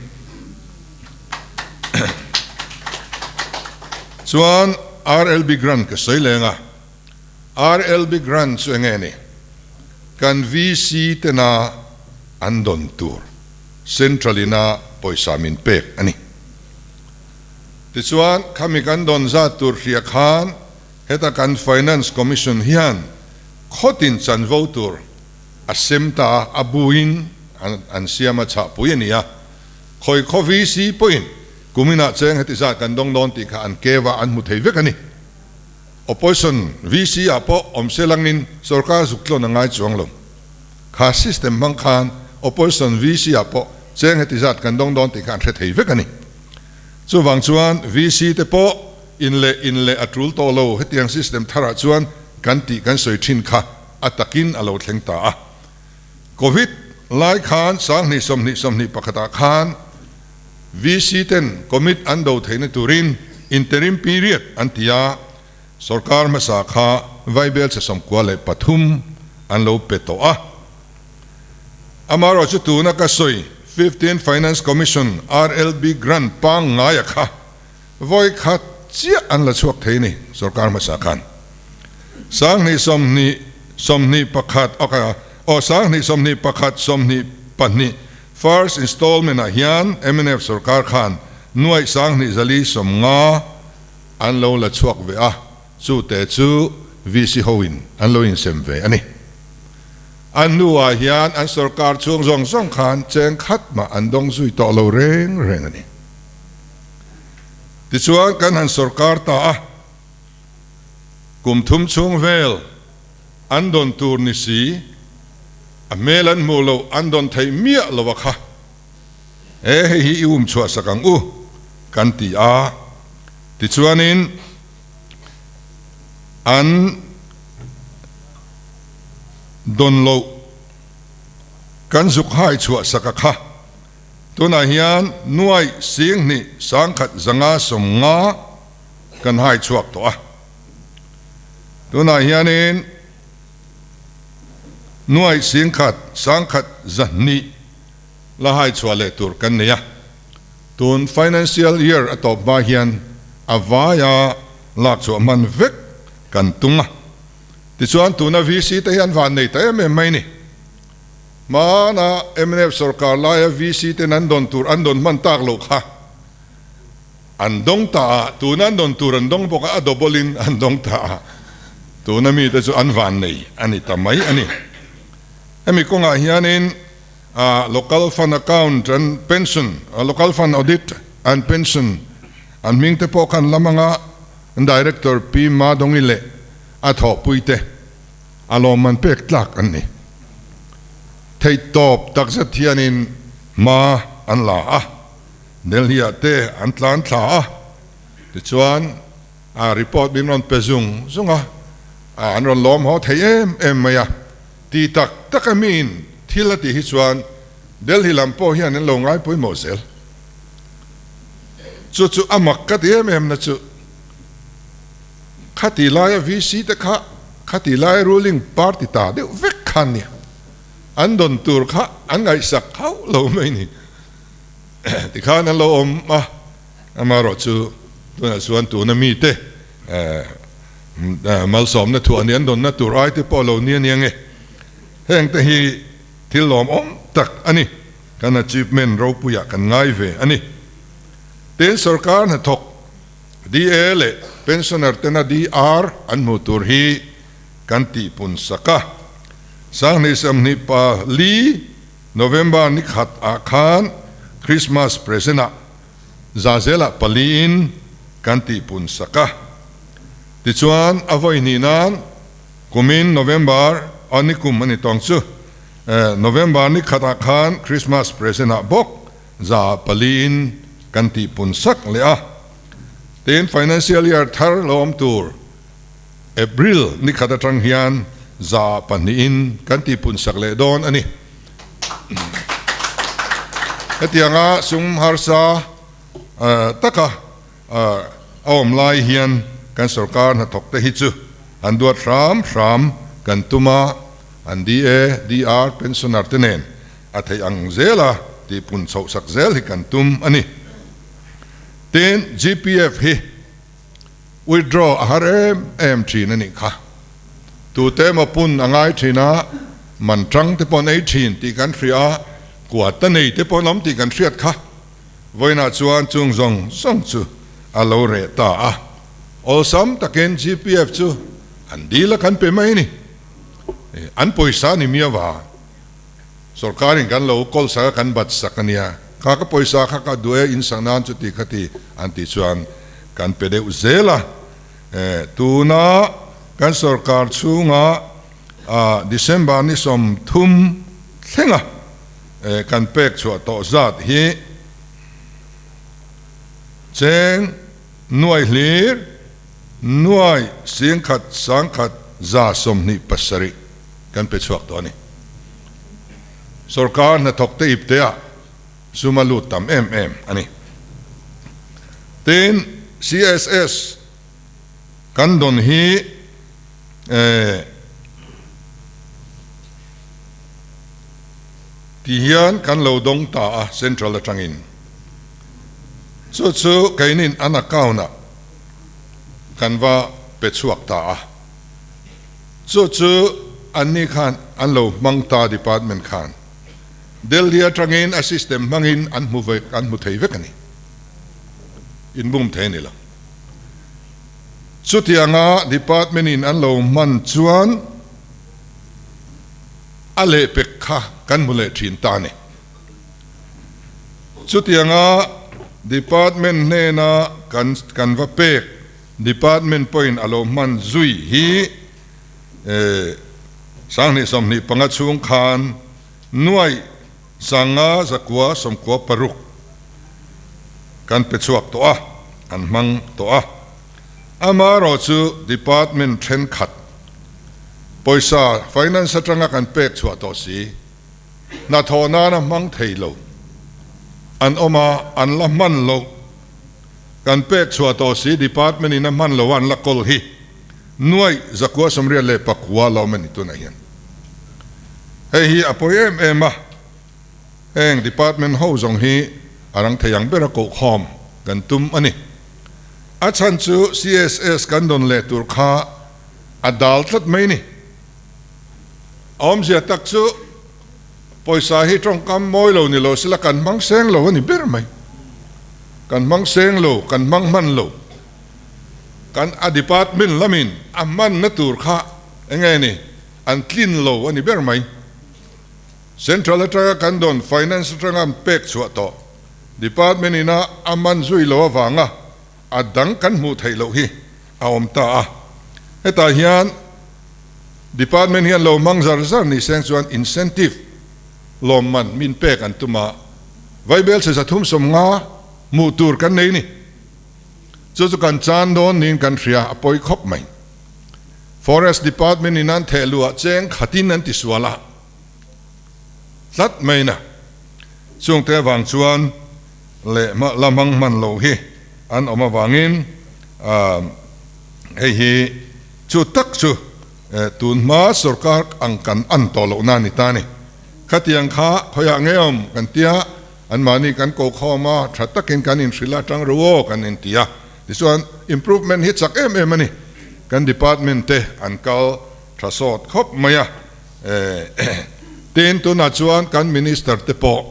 Speaker 3: Chuan RLB grant ka sawi leng a, RLB grant chu enge ni? Kan VC tena an dawn tur Central ina pawisa min pek a ni. Tichuan, khami kan dawn zat tur hria khan heta kan Finance Commission hian khawtin chanvo tur a sem ta a, a buin an siam a chhahpui a ni a. Khawi khaw VC pawhin kuminah cheng heti zat kan dawng dawn tih kha an keva an hmu thei vek a ni. Opposition VC ah pawh awm se langin sorkar zuk tlawn a ngai chuang lo. Kha system hmang khan Opposition VC ah pawh cheng heti zat kan dawng dawn tih kha an hre thei vek a ni. Chuvang chuan VC te pawh in leh in leh a tul tawh lo hetiang system tharah chuan kan tih kan sawi thin kha a takin a lo thleng ta a. Covid lai khan 2020 21 ah khan VC ten commit an do theihna turin interim period an ti a, sorkar hmasa kha vaibelchhe 93 an lo pe tawh a. Amaherawhchu tuna ka sawi Fifteenth Finance Commission RLB grant pangngaia kha vawi khat chiah an la chhuak thei ni sorkar hmasa khan. 2020 21 aw 2021 22 First installment ah hian mnf sorkar khan nuaih 2450 an lo la chhuak ve a, chu te chu VC ho in an lo insem ve a ni. A hnu ah hian an sorkar chhung zawng zawng khan cheng khat mah an dawng zui tawh lo reng reng a ni. Tichuan kan han sorkar ta a, kum thum chhung vel an dawn tur ni si, a hmel an hmuh loh an dawn theih miah lo a kha. E hei hi i um chhuah sak ang u kan ti a, tichuanin an dawn loh kan zuk hai chhuah sak a kha. Tunah hian nuaih 21 150 kan hai chhuak tawh a. Tunah hianin nuaih 10 120 la hai chhuah leh tur kan nei a. Tun financial year a tawp hma hian a vaia lak chhuah hman vek kan tung a. Tichuan tuna VC te hi an van nei ta em em mai ni. Hmana mnf sorkar laia VC ten an dawn tur an dawn hman tak loh kha an dawng ta a, tuna an dawn tur an dawng bawk a, a double in an dawng ta a, tuna mite chu an van nei a ni ta mai a ni. Hemi kawngah hianin Local Fund Account and Pension, Local Fund Audit and Pension an hming te pawh khan lam anga Director Pi Madongi leh a thawhpuite a lawmman pek tlak an ni. Theihtawp takzet hianin hma an la a, Delhi-ah te an tlan thla a, tichuan a report min rawn pe zung zung a, an rawn lawm haw thei em em mai a. Ti tak tak a miin thil a tih hi chuan Delhi lam pawh hian an lo ngai pawimawh zel. Chu chu a mak ka ti em em na chu khati laia VC te kha khati laia ruling party ta deuh vek khan nia an dawn tur kha an ngaihsak hauh lo mai ni. Tikhan an lo awm a, amaherawh chu tunah chuan tuna mite malsawmna thuah ni an dawnna tur ai te pawh lo nia nia nge. Heng te hi thil lawmawm tak a ni, kan achievement ropuiah kan ngai ve a ni. Tin, sorkar hnathawk DA leh pensioner tena DR an hmuh tur hi kan tihpun sak a. 2024 November ni khat ah khan Christmas present ah Zazelah paliin kan tihpun sak a. Tichuan a vawi hnih nan kumin November ah ni kum a ni tawng chu November ni khat ah khan Christmas present ah bawk za paliin kan tihpun sak leh a. Tin financial year thar lo awm tur April ni khat atang hian za pahnihin kan tihpun sak leh dawn a ni. Hetianga sum harsa taka a awm lai hian kan sorkar hnathawk te hi chu an duat hram hram kan tum a, an DA, DR, pensioner te nen a theih ang zela tihpun chhoh sak zel hi kan tum a ni. Tin, GPF hi withdraw a har em em thin a nih kha. Tute emaw pun a ngai thin a, man tang te pawh an ei thin tih kan hria a, kuat a nei te pawh an awm tih kan hriat kha. Vawiinah chuan chung zawng zawng chu a lo reh ta a, awlsam takin GPF chu an dil a kan pe mai a ni. An pawisa a ni miau a, sorkarin kan lo kawl sak a, kan bat sak a nia, kha ka pawisa kha ka duh e, in sak nan chuti khati an tih chuan kan pe deuh zel a. Tuna kan sorkar chhunga December ni 30 thlenga kan pek chhuah tawh zat hi cheng nuai hlir nuai 10 100 127 kan pe chhuak tawh a ni. Sorkar hnathawk te ip te ah sum a lut tam em em a ni. Tin, CSS kan dawn hi ti hian kan lo dawng ta a Central atangin. Chu chu keinin an account ah kan va pe chhuak ta a. Chu chu anni khan an lo hmang ta department khan Delhi atangin a system hmangin an hmu vek an hmu thei vek a ni. Inbum thei a ni lo. Chutianga department in an lo hman chuan a lehpek kha kan hmu leh thin ta a ni. Chutianga department hnena kan kan va pek department pawhin a lo hman zui hi 2025 chhung khan nuaih 500 zakua 96 kan pe chhuak tawh a, an hmang tawh a. Amaherawh chu department thenkhat pawisa finance atanga kan pek chhuah tawh si, hnathawh nana hmang thei lo an awm a, an la hman loh. Kan pek chhuah tawh si department in a hman lo a an la kawl hi nuaih 189 la awm a ni tunah hian. Hei hi a pawi em em a, heng department ho zawng hi a rang thei ang bera kohkhawm kan tum a ni. A chhan chu CSS kan dawn leh tur kha a dal tlat mai ni. A awmzia tak chu pawisa hi tawngkam mawi lo ni lo sela kan hmang seng lo a ni ber mai. Kan hmang seng lo, kan hmang hman lo. Kan a department lamin a hmanna tur kha eng nge ni an tlin lo a ni ber mai. Central atanga kan dawn finance atanga an pek chhuah tawh department ina a man zui lo avanga a dang kan hmuh theih loh hi a awm ta a. Hetah hian department hian lo hmang zar zar ni seng chuan incentive lawmman min pek an tum a, vaibel chhe 350 hmuh tur kan nei ni. Chu chu kan chan dawn niin kan hria, a pawi khawp mai. Forest department in an theh luh ah cheng khatin an ti sual a tlat mai na. Chungte avang chuan leh la hmang hman lo hi an awm avangin hei hi chu tak chu tun hma sorkar ang kan an tawh loh na ni ta ni. Khatiang kha khawiah nge awm kan tia anmahni kan ko khawm a, tha takin kan inhrilh a, tang ru aw kan inti a. Tichuan improvement hi chak em em a ni. Kan department te an kal tha sawt khawp mai a. Tin tunah chuan kan minister te pawh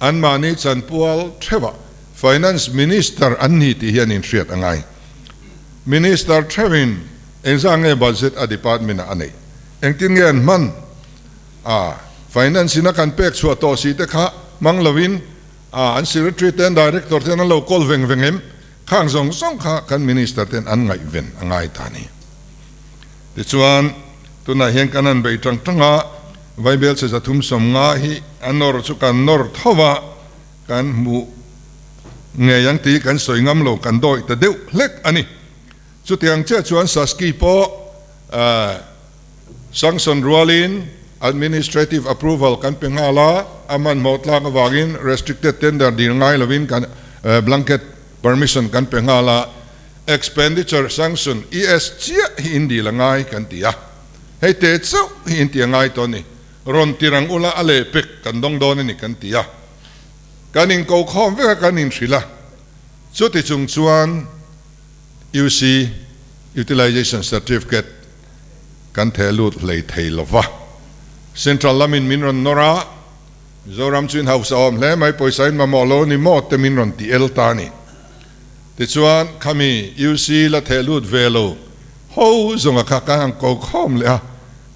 Speaker 3: anmahni chanpual theuhah finance minister an ni tih hi an inhriat a ngai. Minister theuhin engzah nge budget a department ah a neih? Engtin nge an hman? A finance in a kan pek chhuah tawh si te kha hmang lovin a an secretary te an director ten an lo call veng veng em? Khang zawng zawng kha kan minister ten an ngaihven a ngai ta a ni. Tichuan, tunah hian kan han bei tang tang a, Vaibel chhe 350 hi a nawr chu kan nawr tho a, kan hmuh ngei ang tih kan sawi ngam lo, kan dawih ta deuh hlek a ni. Chutiang chiah chuan Saski pawh sanction rualin administrative approval kan pe nghal a, a hmanhmawh tlak avangin restricted tender dil ngai lovin kan blanket permission kan pe nghal a, Expenditure sanction, ES, chiah hi in dil a ngai kan ti a, hei te chauh hi in ti a ngai tawh a ni, rawn tir ang ula a lehpek kan dawng dawn a ni kan ti a, kan inko khawm vek a kan inhrilh a, chuti chung chuan UC, Utilization Certificate, kan theh lut hlei thei lo va, Central lamin min rawn nawr a, Mizoram chu in hausa awm hle mai, pawisa in mamawh lo a ni maw te min rawn ti el ta a ni. Tichuan, khami UC la theh lut ve lo ho zawnga kha kan han ko khawm leh a,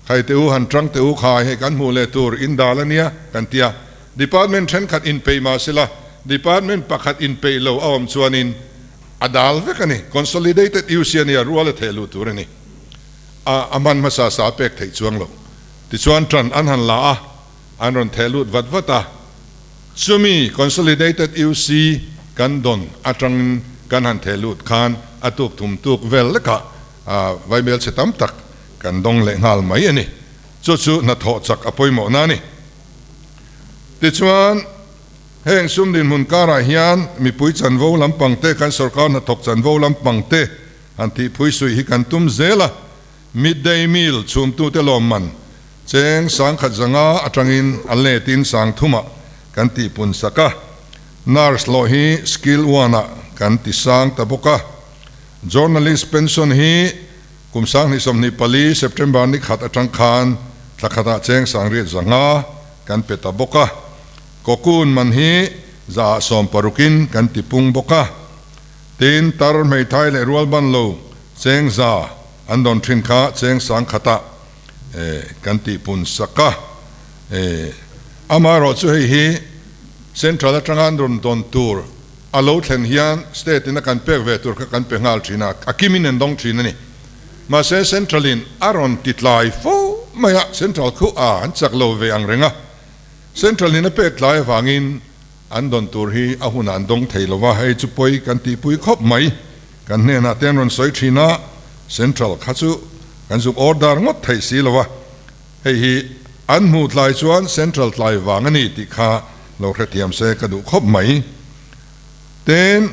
Speaker 3: khai te u han tang te u khai hei kan hmuh leh tur in dal a nia kan ti a. Department thenkhat inpeih mah sela, department pakhat inpeih lo a awm chuanin a dal vek a ni. Consolidated UC a nia, rual a theh luh tur a ni. A a hman hmasa sa a pek theih chuang lo. Tichuan tan an han la a, an rawn theh lut vat vat a. Chumi Consolidated UC kan dawn atangin kan han theh lut khan a tuk thum tuk vel lekah vaimel chhe tam tak kan dawng leh nghal mai a ni. Chu chu hnathawh chak a pawimawhna a ni. Tichuan. Heng sum dinhmun karah hian mipui chanvo lampang te, kan sorkar hnathawk chanvo lampang te han tihphui suih hi kan tum zel a. Midday meal chhumtute lawmman cheng sangkhat zanga atangin a letin sang thumah kan tihpun sak a. Nurse hlawh hi skill one-ah kan ti sang ta bawk a. Journalist pension hi kum 2024 September ni khat atang khan thla khatah cheng sangriat zanga kan pe ta bawk a. Cocoon man hi zaah sawmparukin kan ti pung bawk a. Tin, tar hmeithai leh rualban lo cheng za an dawn thin kha cheng sang khatah kan tih pun sak a. Amaherawh chu hei hi Central atanga an rawn dawn tur a lo thlen hian State in a kan pek ve tur kha kan pe nghal thin a, a kimin an dawng thin a ni. Mahse Central in a rawn ti tlai fo mai a, Central khu a an chak lo ve ang reng a. Central in a pek tlai avangin an dawn tur hi a hunah an dawng thei lo va, hei chu pawi kan tihpui khawp mai. Kan hnenah te an rawn sawi thin a, Central kha chu kan zuk order ngawt theih si lo va, hei hi an hmuh tlai chuan Central tlai vang a ni tih kha lo hrethiam se ka duh khawp mai. Tin,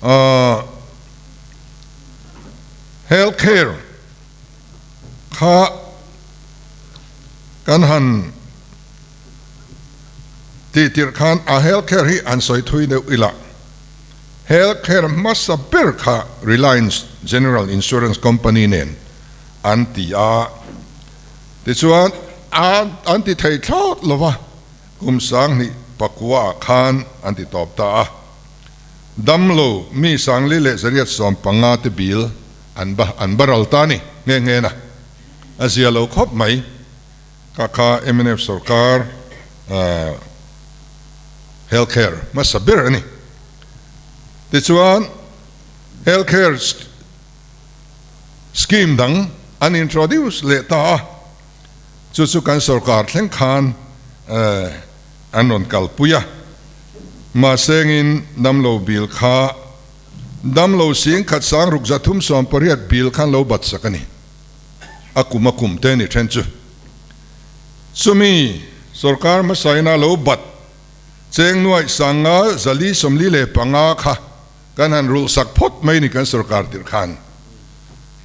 Speaker 3: ahh Health Care kha kan han tih tirh khan a Health Care hi an sawi thui deuh ila. Health Care hmasa ber kha Reliance General Insurance Company nen an ti a, tichuan an ti thei thlawt lo va, kum 2009 ah khan an ti tawp ta a. Damlo mi 4015 te bil an an baral ta a ni nghe nghe na, a zia lo khawp mai. Ka kha mnf sorkar Health Care hmasa ber a ni. Tichuan Health Care scheme dang an introduce leh ta a, chu chu kan sorkar thleng khan an rawn kalpui a. Mahsengin damlo bill kha damlo sing khat sang ruk zathum 18 bill khan lo bat sak a ni. A kum a kum te ni then chu. Chumi sorkar hmasaina lo bat cheng nuaih sanga 445 kha kan han rulh sak phawt mai ni kan sorkar tirh khan.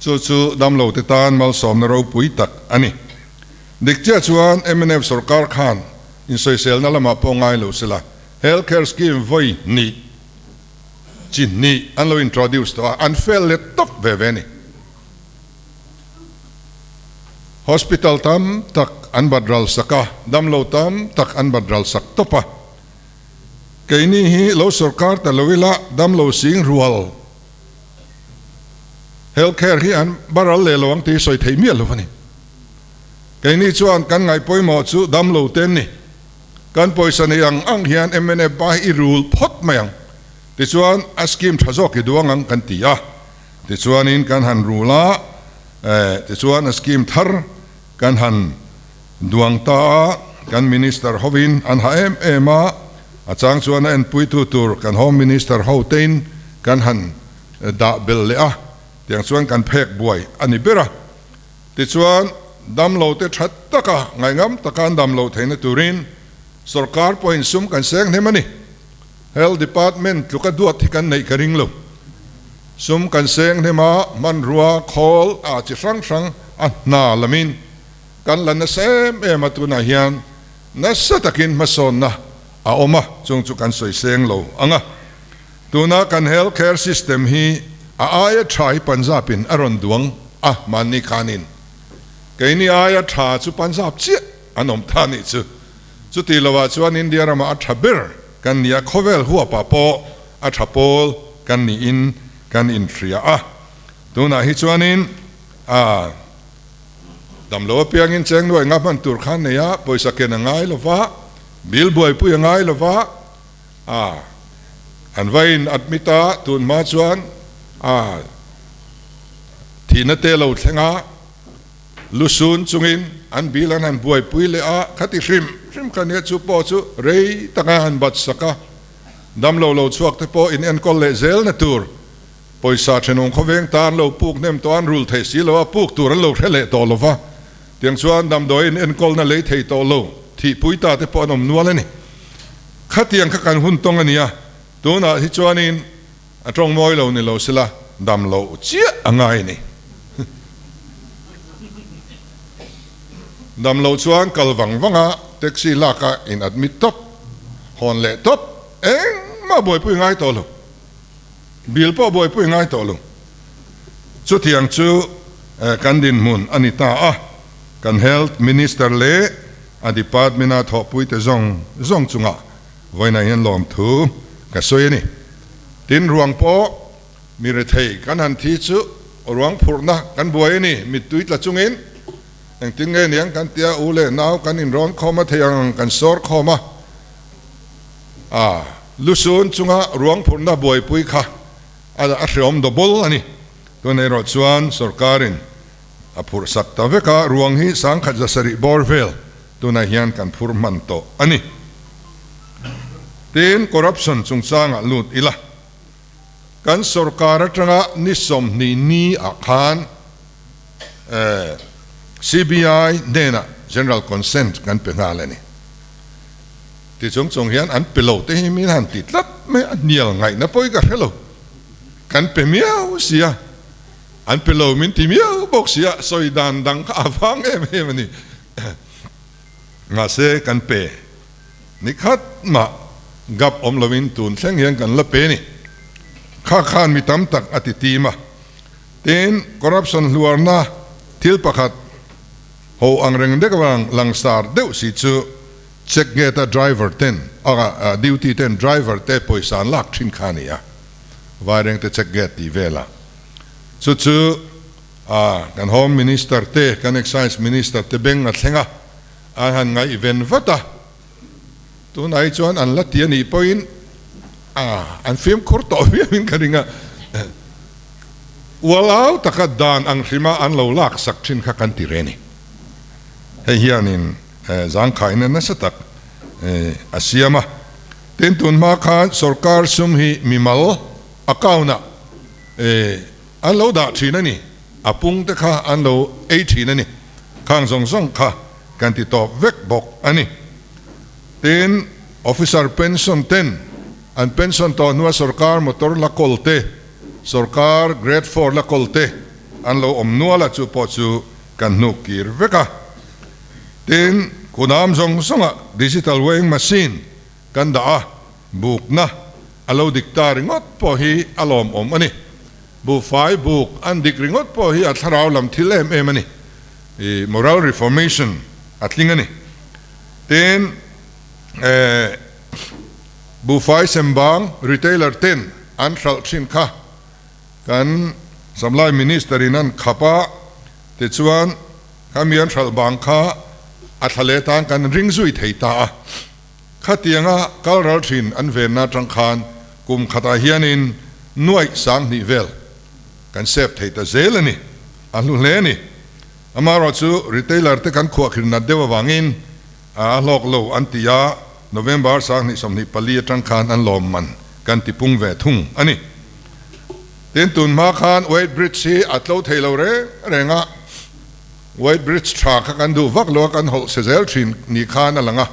Speaker 3: Chu chu damlo te tan malsawmna ropui tak a ni. Dik chiah chuan mnf sorkar khan insawiselna lamah pawh ngai lo sela Health Care Scheme vawi hnih chi hnih an lo introduce tawh a, an fail let tawp ve ve a ni. Hospital tam tak an bat ral sak a, damlo tam tak an bat ral sak tawp a. Keini hi lo sorkar ta lo ila damlo sing rual health care hi an baral leh lo ang tih sawi theih miah lo a ni. Keini chuan kan ngaih pawimawh chu damlo te an ni. Kan pawisa nei ang ang hian mnf ba hi i rul phawt mai ang. Tichuan a scheme tha zawk i duang ang kan ti a. Tichuanin kan han rul a, tichuan a scheme thar kan han duang ta a, kan Minister hovin an ha em em a, a chang chuan a enpuitu tur kan Home Minister ho tein kan han dah belh leh a, tiang chuan kan phek buai a ni ber a. Tichuan damlo te tha taka ngaihngam taka an damlo theihna turin sorkar pawhin sum kan seng hnem a ni. Health Department tluka duat hi kan neih ka ring lo. Sum kan seng hnem a, hmanrua, khawl, a chi hrang hrang a hna lamin kan la nasa em em a, tunah hian nasa takin hmasawnna a awm a, chung chu kan sawi seng lo ang a. Tuna kan health care system hi a aia tha hi Punjab in a rawn duang a, mahni khanin keini aia tha chu Punjab chiah an awm ta nih chu. Chuti lovah chuan India ramah a tha ber kan ni a, khawvel huapah pawh a tha pawl kan niin kan inhria a. Tunah hi chuanin a damlo apiangin cheng nuai nga hman tur khan nei a, pawisa ken a ngai lova, bill buaipui a ngai lova, a an va in admit a, tun hma chuan a thihna te lo thleng a. Lusun chungin an bil an han buaipui leh a, khati hrim hrim kha nia chu pawh chu rei taka han bat sak a, damlo lo chhuak te pawh in enkawl leh zel na tur pawisa thenawm khawveng tan lo puk hnem tawh an rul thei si lo a, puk tur an lo hre leh tawh lo va, tiang chuan damdawi in enkawlna lei thei tawh lo thihpui ta te pawh an awm nual a ni. Khatiang kha kan hun tawng a nia, tunah hi chuanin a tawng mawi lo ni lo sela dam loh chiah a ngai a ni. Dam loh chuan kal vang vang a, taxi lak a in admit tawp, hawn leh tawp, engmah buaipui ngai tawh lo, bill pawh buaipui ngai tawh lo. Chutiang chu kan dinhmun a ni ta a, kan Health Minister leh a department-a thawhpuite zawng zawng chungah vawiinah hian lawmthu ka sawi a ni. Tin, ruang pawh mi rethei kan han thi chu ruang phurhna kan buai a ni, mittui tla chungin engtin nge niang kan tia u leh nau kan inrawn khawm a thei ang kan sawr khawm a, a lusun chunga ruang phurhna buaipui kha a hreawm double a ni. Tun erawh chuan sorkarin a phurh sak ta vek a, ruang hi 1700 bawr vel tunah hian kan phur hman tawh a ni. Tin, corruption chungchangah lut ila, kan sorkar atanga ni 20 ni ah khan CBI hnenah general consent kan pe nghal a ni. Ti chung chung hian an pe lo te hi min han ti tlat mai a, hnial ngaihna pawh hi ka hre lo. Kan pe miau sia, an pe lo min ti miau bawk sia, sawi dan dang kha a vang em em a ni. Mahse kan pe ni khat mah gap awm loin tun thleng hian kan la pe ni. Kha khan mi tam tak a ti tim a. Tin, corruption hluarna thil pakhat ho ang reng dek avang langsar deuh si chu check gate a driver ten a duty ten driver te pawisa an lak thin kha a ni a. Vairengte check gate tih velah chu chu a kan Home Minister te kan Excise Minister te beng a thleng a, an han ngaihven vat a, tunah hi chuan an la ti a nih pawhin a an fimkhur tawh viauin ka ring a, ualau taka dan ang hrima an lo lak sak thin kha kan ti re ni. Hei hianin zangkhaina nasa tak a siam a. Tin, tun hma khan sorkar sum hi mimal account-ah an lo dah thin a ni, a pung te kha an lo ei thin a ni, khang zawng zawng kha kan ti tawp vek bawk a ni. Tin, officer pension ten an pension tawh hnua sorkar motor la kawl te, sorkar grade four la kawl te an lo awm nual a, chu pawh chu kan hnuk kir vek a. Tin, kunam zawng zawngah digital weighing machine kan dah a, bukna a lo dik ta ringawt pawh hi a lawmawm a ni. Buhfai buk an dik ringawt pawh hi a thlarau lam thil em em a ni. I moral reformation a tling a ni. Tin, eh, buhfai sembang retailer ten an hralh thin kha kan Supply Minister in an khap a, tichuan khami an hralh bang kha a thla leh tan kan ring zui thei ta a. Khatianga kal ral thin an venna atang khan kum khatah hianin nuaih 2000 vel kan save thei ta zel a ni, a hlu hle a ni. Amaherawh chu retailer te kan khuahkhir nat deuh avangin a hlawk lo an ti a, November 2024 atang khan an lawm man kan ti pung ve thung a ni. Tin, tun hma khan Weight Bridge hi a tlo thei lo reng reng a, Weight Bridge tha kha kan duh vak lo a, kan hawlh se zel thin ni khan a lang a,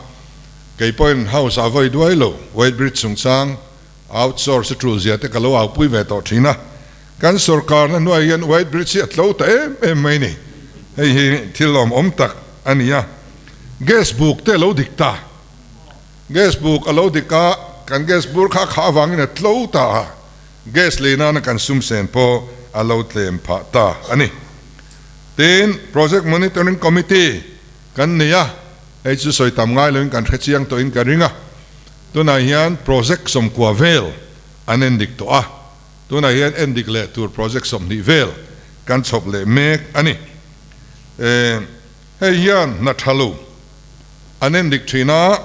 Speaker 3: kei pawhin house a vawi duai lo, Weight Bridge chungchang outsource a tul zia te ka lo aupui ve tawh thin a, kan sorkarna hnuaiah hian Weight Bridge hi a tlo ta em em mai ni, hei hi thil lawmawm tak a ni a, gas buk te a lo dik ta, gas buk a lo dik a, kan gas bur kha a khah avangin a tlo ta a, gas lei nana kan sum sen pawh a lo tlem phah ta a ni. Tin, Project Monitoring Committee kan nei a, hei chu sawi tam ngai loin kan hre chiang tawhin ka ring a. Tunah hian project 90 vel an endik tawh a, tunah hian endik leh tur project 20 vel kan chhawp leh mek a ni. Hei hian hna tha lo an endik thin a,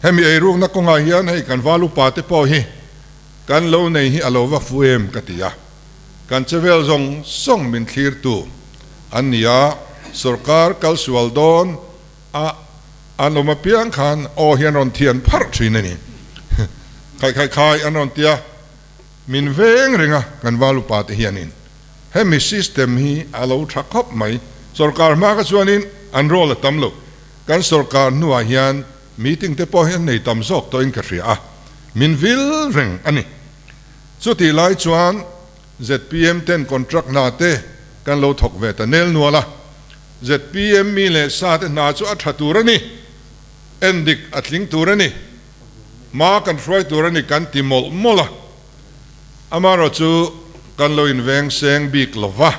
Speaker 3: hemi eirukna kawngah hian hei kan val upa te pawh hi kan lo nei hi a lo va fu em ka ti a. Kan che vel zawng zawng min thlirtu an ni a, sorkar kal sual dawn a an awm apiang khan aw hi an rawn thian pharh thin a ni. Khai khai khai an rawn ti a, min veng reng a kan val upa te hianin hemi system hi a lo tha khawp mai. Sorkar hma kha chuanin an role a tam lo, kan sorkar hnuah hian. Meeting te pawh hi an nei tam zawk tawhin ka hria a, min vil reng a ni. Chutih lai chuan zpm ten contract hna te kan lo thawk ve ta nel nual a, zpm mi leh sa te hna chu a tha tur a ni, endik a tling tur a ni, hma kan hruai tur a ni kan ti mawlh mawlh a. Amaherawhchu kan lo inveng seng bik lo va,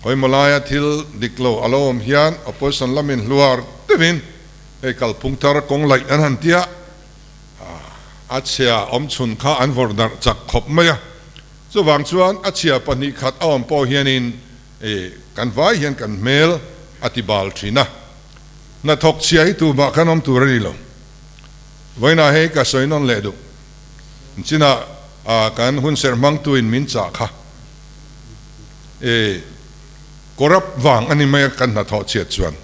Speaker 3: hawimaw laia thil dik lo a lo awm hian opposition lamin hluar deuhin hei kalphung thar kawng laih an han tia, a chhia awm chhun kha an vawrh darh chak khawp mai a. Chuvang chuan a chhia pahnih khat a awm pawh hianin kan vai hian kan hmel a ti bal thin a, hnathawk chhia hi tumah kan awm tur a ni lo. Vawiinah hei ka sawi nawn leh duh. Chinah kan hunserh hmangtuin min chah kha e corrupt vang a ni mai a kan hnathawh chhiat chuan.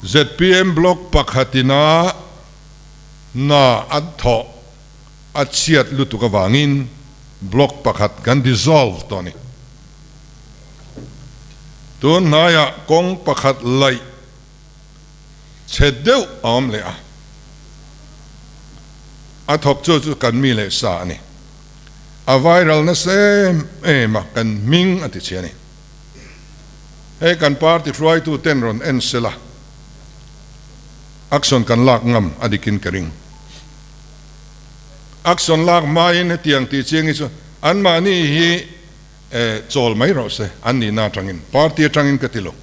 Speaker 3: Zpm block pakhatina hna an thawh a chhiat lutuk avangin block pakhat kan dissolve tawh a ni. Tun hnaiah kawng pakhat laih Chhe deuh a awm leh a, a thawk chu chu kan mi leh sa a ni. A viral nasa em em a, kan hming a ti chhe a ni. Hei kan party hruaitu ten rawn en sela, action kan lak ngam a dikin ka ring. Action lak hmain hetiang tih chiang hi chu anmahni hi chawl mai rawh se, an nihna atangin, party atangin ka ti lo.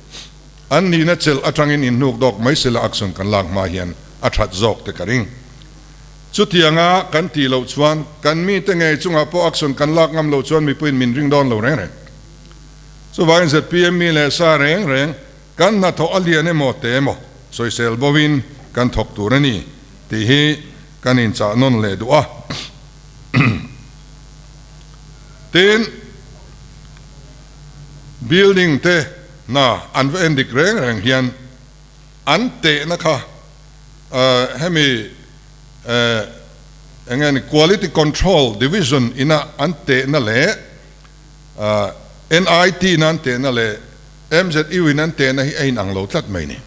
Speaker 3: An nihna chelh atangin inhnuk dawk mai sela action kan lak hma hian a that zawk te ka ring. Chutianga kan tih loh chuan kan mite ngei chungah pawh action kan lak ngam loh chuan mipuiin min ring dawn lo reng reng. Chuvangin zpm mi leh sa reng reng kan hnathawh a lian emaw te emaw sawisel bovin kan thawk tur a ni tih hi kan inchah nawn leh duh a. Tin, building te hna an va en dik reng reng hian an tehna kha hemi eng nge ni quality control division ina an tehna leh NIT ina an tehna leh MZU in an tehna hi a inang lo tlat mai ni.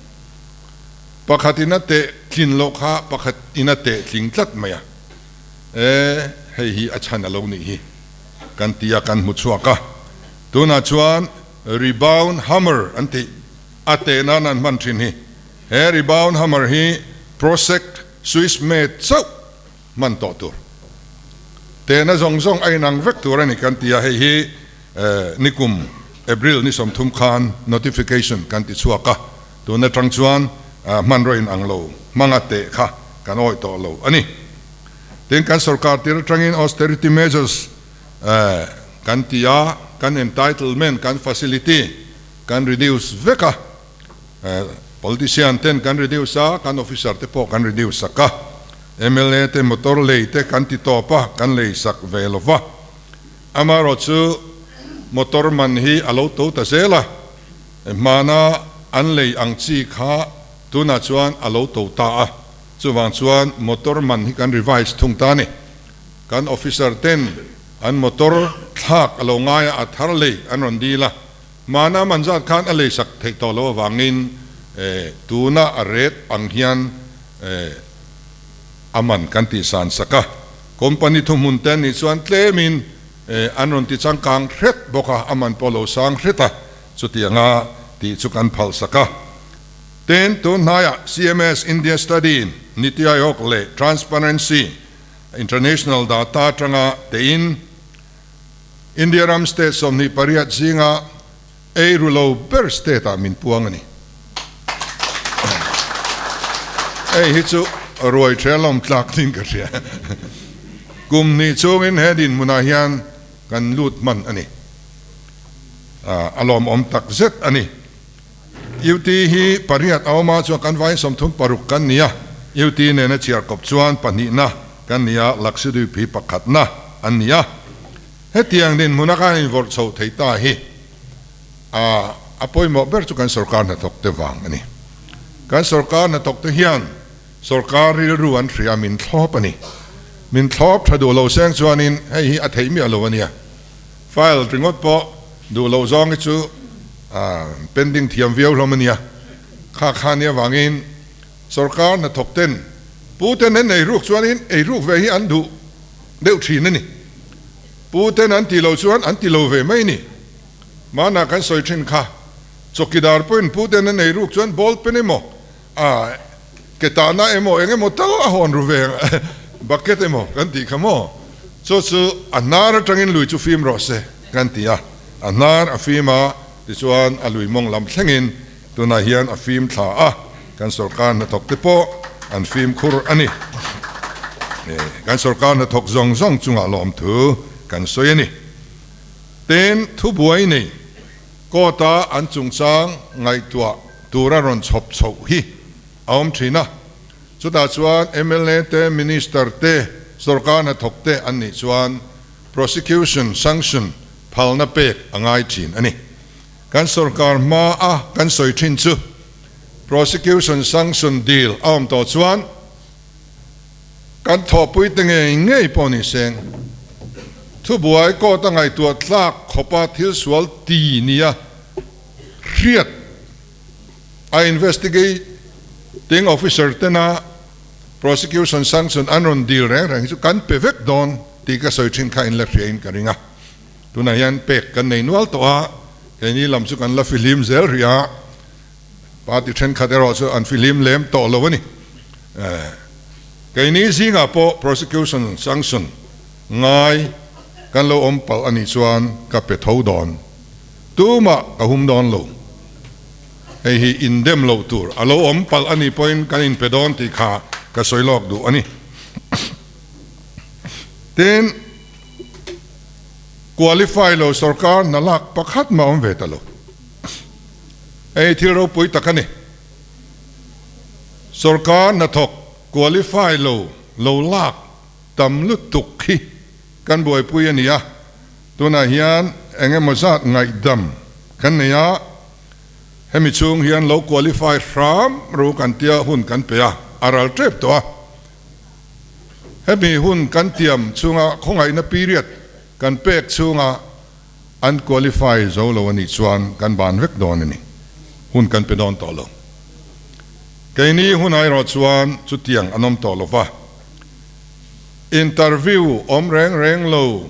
Speaker 3: Pakhat in a teh tlin loh kha pakhat in a teh tling tlat mai a. E hei hi a chhan a lo nih hi kan ti a kan hmu chhuak a. Tunah chuan Rebound hammer an tih a teh nan an hman thin hi. He rebound hammer hi Prosec Swiss made chauh hman tawh tur. Tehna zawng zawng a inang vek tur a ni kan ti a, hei hi nikum April ni 30 khan notification kan ti chhuak a, tun atang chuan hmanraw inang lo hmanga teh kha kan awih tawh lo a ni. Tin, kan sorkar tir atangin austerity measures Kan ti a, kan entitlement, kan facility kan reduce vek a, politician ten kan reduce a, kan officer te pawh kan reduce sak a, mla te motor lei te kan ti tawp a, kan lei sak ve lo va. Amaherawhchu motor man hi a lo to ta zel a, hmana an lei ang chi kha tunah chuan a lo to ta a, chuvang chuan motor man hi kan revise thung ta a ni. Kan officer ten an motor thlak a lo ngai a, a thar lei an rawn dil a, hmana man zat khan a lei sak theih tawh loh avangin tuna a rate ang hian a man kan tih san sak a. Company thuhmun te an nih chuan tlemin an rawn ti changkang hret bawk a, a man pawh a lo sang hret a, chutianga tih chu kan phal sak a. Tin, tun hnaiah CMS India Study in Niti Aayog leh Transparency International data atanga tein India ram state 28 zinga ei ru lo ber state ah min puang a ni. Hei hi chu ruai ṭhel awm tlak ding ka hria. Kum hnih chungin he dinhmunah hian kan lut hman a ni. A lawmawm tak zet a ni. UT hi pariat a awm a, chuan kan vaiin 36 kan ni a, UT nena chhiar kawp chuan pahnihna kan ni a, Lakshadweep hi pakhatna an ni a. Hetiang dinhmuna khan invawrh chho thei ta hi a a pawimawh ber chu kan sorkar hnathawkte vang a ni. Kan sorkar hnathawkte hian sorkar rilru an hria min thlawp a ni. Min thlawp tha duh lo seng chuanin hei hi a theih miah lo a nia. File ringawt pawh duh loh zawng hi chu pending thiam viau hlawm a nia. Kha kha nia vangin Sorkar hnathawk ten pu ten an eiruk chuanin eiruk ve hi an duh deuh thin a ni. Pu ten an tih loh chuan an ti lo ve mai ni. Mahna kan sawi thin kha chawkidar pawhin pu ten an eiruk chuan ball pen emaw a ke tahna emaw eng emaw tal a hawn ru ve bucket emaw kan tih kha maw? Chu chu a hnar atangin lui chu fim rawh se kan ti a, a hnar a fim a tichuan a lui mawng lam thlengin Tunah hian a fim thla a, kan sorkar hnathawk te pawh an fimkhur a ni. Kan sorkar hnathawk zawng zawng chungah lawmthu kan sawi a ni. Tin, thubuai nei court-a an chungchang ngaihtuah tura rawn chhawp chhoh hi a awm thin a. Chutah chuan mla te, Minister te, sorkar hnathawk te an nih chuan prosecution sanction phalna pek a ngai thin a ni. Kan sorkar hma a kan sawi thin chu prosecution sanction deal a awm tawh chuan kan thawhpui te ngei ngei pawh ni seng. Thubuai court a ngaihtuah tlak khawpa thil sual ti nia hriat a investigating officer tena prosecution sanction an rawn deal reng reng hi chu kan pe vek dawn tih ka sawi thin kha in la hria in ka ring a. Tunah hian pek kan nei nual tawh a, keini lam chu kan la fihlim zel rih a, party thenkhat erawh chu an fihlim lem tawh lo a ni. Keini zingah pawh prosecution sanction ngai kan lo awm palh a nih chuan ka pe tho dawn, tumah ka hum dawn lo. Hei hi indem loh tur a lo awm palh a nih pawhin kan inpe dawn tih kha ka sawi lawk duh a ni. Tin. Qualify lo sorkar hna lak pakhat mah awm ve ta lo. Hei thil ropui tak a ni. Sorkar hnathawk qualify lo lo lak tam lutuk hi kan buaipui a ni a, tunah hian eng emaw zat ngaihdam kan nei a, hemi chhung hian lo qualify hram ru kan tia hun kan pe a, a ral tep tawh a. Hemi hun kan tiam chhunga khawngaihna period kan pek chhunga an qualify zo lo a nih chuan kan ban vek dawn a ni. Hun kan pe dawn tawh lo. Keini hunah erawh chuan chutiang an awm tawh lo va. Interview awm reng reng lo,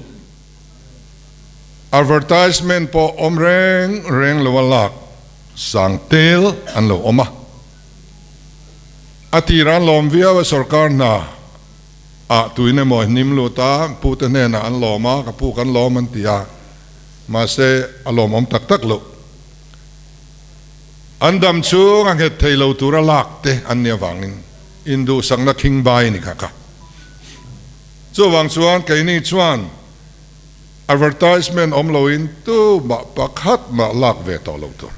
Speaker 3: advertisement pawh awm reng reng lo a lak sang tel an lo awm a. A tir an lawm viau a, sorkar hna ah tuin emaw hnim lut a, pu te hnenah an lawm a, ka pu kan lawm an ti a, mahse a lawmawm tak tak loh. An dam chhung a nghet thei lo tura lak te an nih avangin induhsakna khing bai a ni kha kha. Chuvang chuan keini chuan Advertisement awm loin tu mah pakhat mah lak ve tawh lo tur.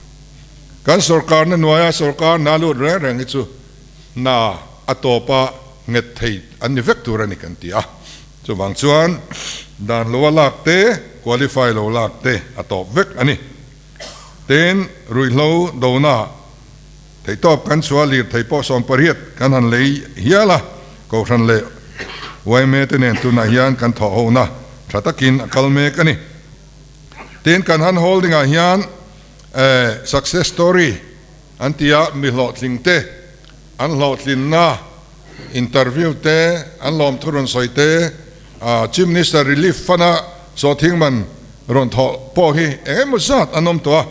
Speaker 3: Kan sorkarna hnuaia sorkar hna lut reng reng hi chu hna a tawpa nghet thei an ni vek tur a ni kan ti a. Chuvang chuan dan loa lak te, qualify lo lak te a tawp vek a ni. Tin, ruihhlo dona theihtawp kan chhuah lirthei pawh 18 kan han lei hial a, Kohhran leh yma te nen tunah hian kan thawh hona tha takin a kal mek a ni. Tin, kan han holding ah hian success story an ti a, mi hlawhtling te, an hlawhtlinna interview te, an lawmthu rawn sawi te, Chief Minister Relief Fund a sawhthing man rawn thawh pawh hi eng emaw zat an awm tawh a,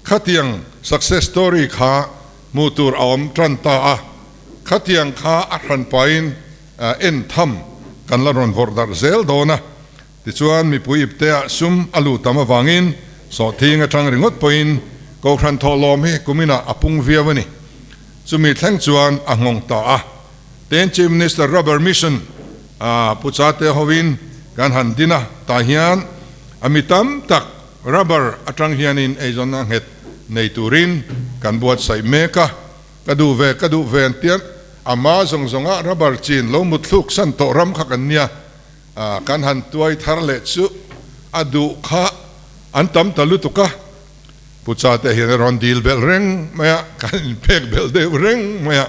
Speaker 3: khatiang success story kha hmuh tur a awm tan ta a. Khatiang kha a hran pahin en tham kan la rawn vawrh darh zel dawn a, tichuan mipui ipteah sum a luh tam avangin sawhthing atang ringawt pawhin Kohhran thawhlawm hi kuminah a pung viau a ni. Chumi thleng chuan a nghawng ta a, ten Chief Minister Rubber Mission a Pu Chate hovin kan han din a, tah hian a mi tam tak rubber atang hianin eizawnna nghet nei turin kan buatsaih mek a. Ka duh ve, ka duh ve an tia, ama zawng zawnga rubber chin lo mut thluk san tawh ram kha kan nia, kan han tuai thar leh chu a duh kha an tam ta lutuk a, Pu Chate hian a rawn dil belh reng mai a, kan inpek belh deuh reng mai a,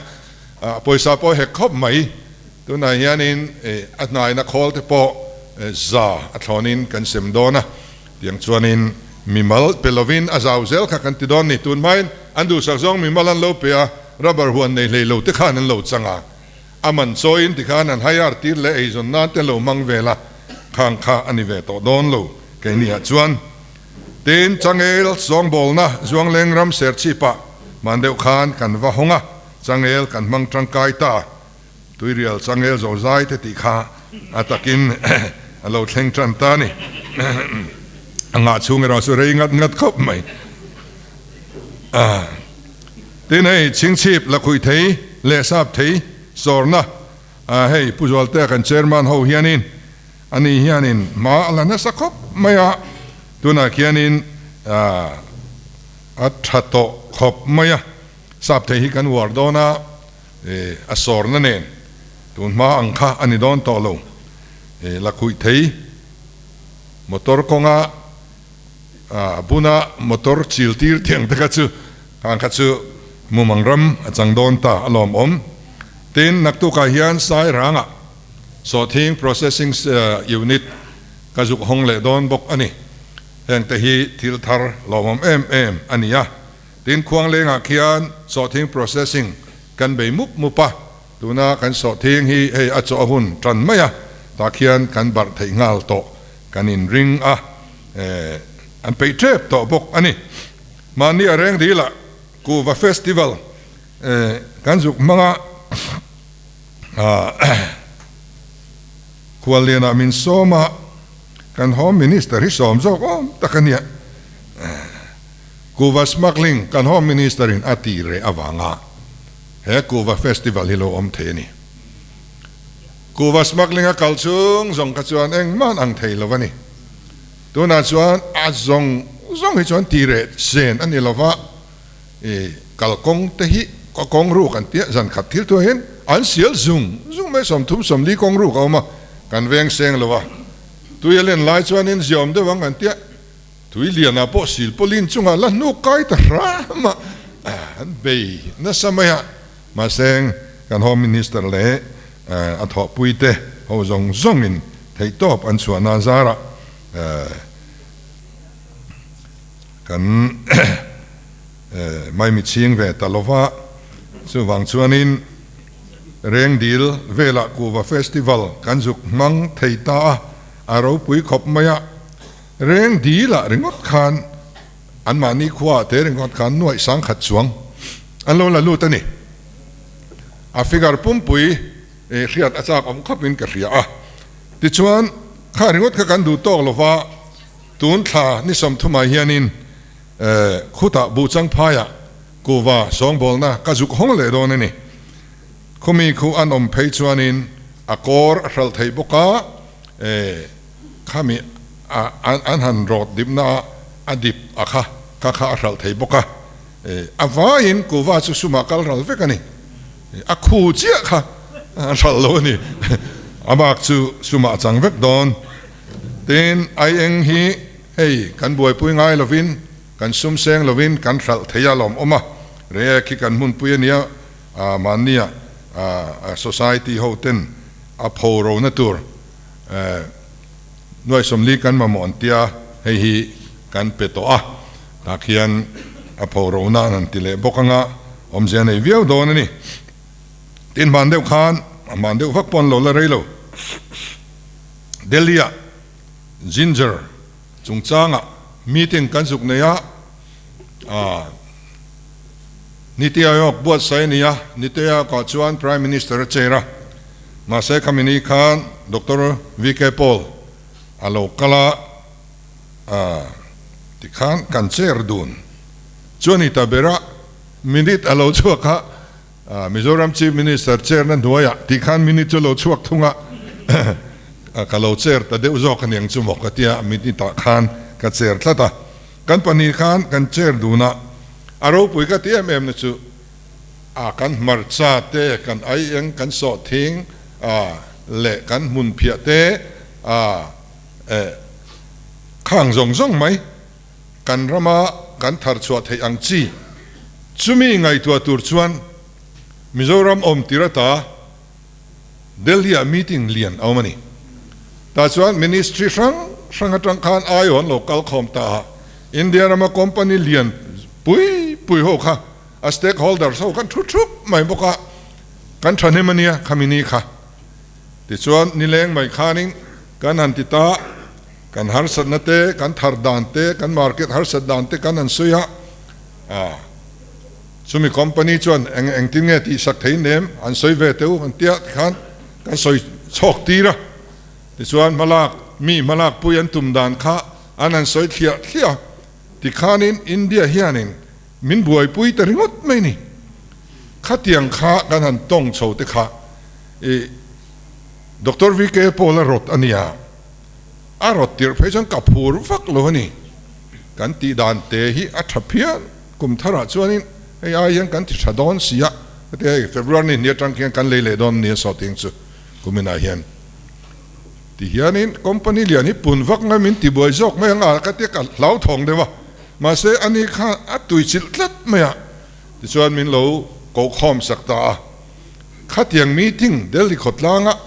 Speaker 3: pawisa pawh hek khawp mai, tunah hianin a hnaina khawl te pawh za a thlawnin kan sem dawn a. Tiang chuanin mimal pe lovin a zau zel kha kan ti dawn ni. Tun hmain an duhsak zawng mimal an lo pe a, rubber huan nei hlei lo te khan an lo chang a, a man chawiin tikhan an hire tir leh eizawn nan te an lo hmang vel a, khang kha a ni ve tawh dawn lo keini ah chuan. Tin, changel sawngbawlna Zuangleng ram serchhipah hman deuh khan kan va hawng a, changel kan hmang tangkai ta. Tuirial changel zozai te tih kha a takin a lo thleng tan ta a ni. A ngah chhung erawh chu rei ngat ngat khawp mai. Tin, hei chhingchhip lakhuih thei leh sap thei sawrna hei Pu Zualtea kan chairman ho hianin Ani hianin hma a la nasa khawp mai a, tunah khianin a tha tawh khawp mai a, sap thei hi kan uar dawn a, a sawrna nen tun hma ang kha a ni dawn tawh lo. Lakhuih thei motor kawnga a buna motor chil tir tiang te kha chu khang kha chu mumang ram a chang dawn ta a lawmawm. Tin, naktukah hian Sairangah Sawhthing Processing Unit ka zuk hawng leh dawn bawk a ni. Hengte hi thil thar lawmawm em em a ni a. Tin, Khuanglengah khian sawhthing processing kan bei mup mup a, tuna kan sawhthing hi hei a chaw a hun tan mai a, tah khian kan barh theih nghal tawh kan inring a, an peih tep tawh bawk a ni. Mahni a reng dilah Kuhva Festival kan zuk hmang a. Khuallianah min sawm a, kan Home Minister hi sawm zawk awm tak a nia. Kuhva smuggling kan Home Minister in a tih reh avanga he Kuhva Festival hi lo awm thei a ni. Kuhva smuggling a kal chhung zawng kha chuan engmah an ang thei lo a ni. Tunah chuan a zawng zawng hi chuan tih reh zen a ni lova. I kalkawng te hi ka kawng ruk an tia zan khat thil thuai hian an sial zung zung mai 30 40 kawng ruk a awm a kan veng seng lo a tui a len lai chuanin ziawm deuh ang an tia tui lianah pawh sil pawlin chungah la hnuk kai ta hram a an bei nasa mai a mahse kan home minister leh a thawhpui te ho zawng zawngin theihtawp an chhuahna zarah Kan maimi chhing ve ta lova, chuvang chuanin Rengdil velah Kuhva Festival kan zuk hmang thei ta a, a ropui khawp mai a. Rengdilah ringawt khan anmahni khuaah te ringawt khan nuaih sangkhat chuang an lo la lut a ni. A figure pumpui hriat a chak awm khawpin ka hria a. Tichuan, kha ringawt kha kan duh tawk lova, Tun thla ni 30ah hianin khutah Buhchang phaiah kuhva sawngbawlna ka zuk hawng leh dawn a ni. Khumi khu an awm phei chuanin a kawr a hralh theih bawk a, khami an han rawt dipna ah a dip a kha kha kha a hralh thei bawk a, a vaiin kuhva chu sumah kal ral vek a ni. A khu chiah kha a hralh lo a ni. A bak chu sumah a chang vek dawn. Tin, ai eng hi hei kan buaipui ngai lovin, kan sum seng lovin kan hralh thei a lawm awm a, Reiek hi kan hmunpui a nia, mahnia society ho ten a pho rona tur nuai 40 kan mamawh an tia, hei hi kan pe tawh a, tah khian a pho rona an han ti leh bawk anga awmzia nei viau dawn a ni. Tin, hman deuh khan, hman deuh vak pawh an lo la rei lo. Delhi-ah Ginger chungchangah meeting kan zuk nei a, Niti Aayog buatsaih a ni a, Niti Aayog-ah chuan Prime Minister a chair a, mahse khami ni khan Doctor VK Paul a lo kal a, tikhan kan chair dun chu a ni ta ber a, minute a lo chhuak a. Mizoram Chief Minister chair na hnuaiah tih khan minute chu lo chhuak thung a, ka lo chair ta deuh zawk aniang chu maw ka tia minute ah khan ka chair tlat a, kan pahnih khan kan chair dun a, a ropui ka ti em em na chu a kan hmarcha te, kan aieng, kan sawhthing leh kan hmunphiah te khang zawng zawng mai. Kan rama kan thar chhuah theih ang chi chumi ngaihtuah tur chuan Mizoram awm tir ata Delhi-ah meeting lian a awm a ni. Tah chuan ministry hrang hrang atang khan aiaw an lo kal khawm ta a, India rama company lian pui pui ho kha a stakeholders ho kan thu thup mai bawk a, kan thahnem a nia khami ni kha. Tichuan nileng mai khanin kan han ti ta, kan harsatna te, kan thar dan te, kan market harsat dan te kan han sawi a, ah chumi company chuan eng engtin nge tihsak thei nem an sawi ve teh u an tia tikhan kan sawi chhawk tir a. Tichuan hmalak mi hmalak pui an tum dan kha an han sawi thliah thliah a, tikhanin India hianin min buaipui ta ringawt mai ni. Khatiang kha kan han tawng chho te kha i Doctor VK Paul a rawt a nia, a rawt tirh phei chuan ka phur vak lo a ni. Kan tih dan te hi a tha phian, kum tharah chuanin hei ai hian kan ti tha dawn si a, heti hei February ni hnih atang khian kan lei leh dawn nia sawhting chu kuminah hian. Ti hianin company lian hi pun vak ngai min ti buai zawk mai ang a ka tia ka hlauthawng deuh a, mahse ani kha a tuichilh tlat mai a, tichuan min lo kohkhawm sak ta a. Khatiang meeting Delhi khawtlanga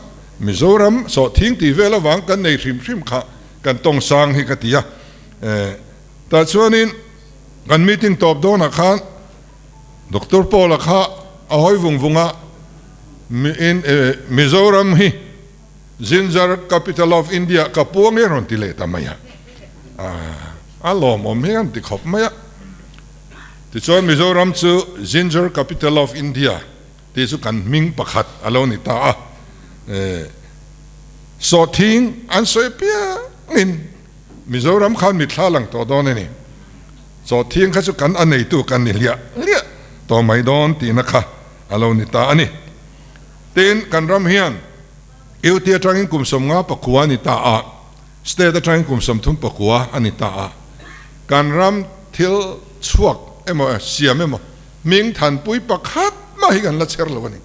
Speaker 3: Mizoram sawhthing tih vel avang kan nei hrim hrim kha kan tawng sang hi ka ti a, tah chuanin kan meeting tawp dawnah khan Doctor Paul-a kha a hawi vung vung a, Mizoram hi Ginger Capital of India ka puang hi a rawn ti leh ta mai a, a lawmawm hi an ti khawp mai a. Tichuan Mizoram chu Ginger Capital of India tih chu kan hming pakhat a lo ni ta a, sawhthing an sawi piangin Mizoram khan mitthla lang tawh dawn a ni. Sawhthing kha chu kan a neitu kan ni hliah hliah tawh mai dawn tihna kha a lo ni ta a ni. Tin, kan ram hian UT atangin kum 59 a ni ta a, State atangin kum 39 a ni ta a, kan ram thil chhuak emaw siam emaw hming thanpui pakhat mah hi kan la chher lo a ni.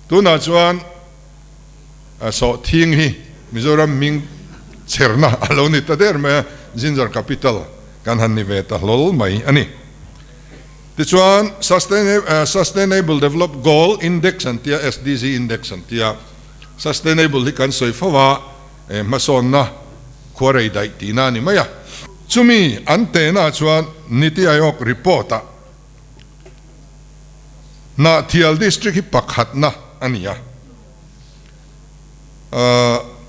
Speaker 3: Tunah chuan sawhthing hi Mizoram hming chherna a lo ni ta der mai a, Ginger Capital kan han ni ve ta hlawl mai a ni. Tichuan, Sustainable Develop Goal Index an tia, SDG Index an tia, Sustainable hi kan sawi fo a, hmasawnna khuarei daih tihna a ni mai a. Chumi an tehna chuan Niti Aayog report-ah Hnahthial District hi pakhatna a ni a,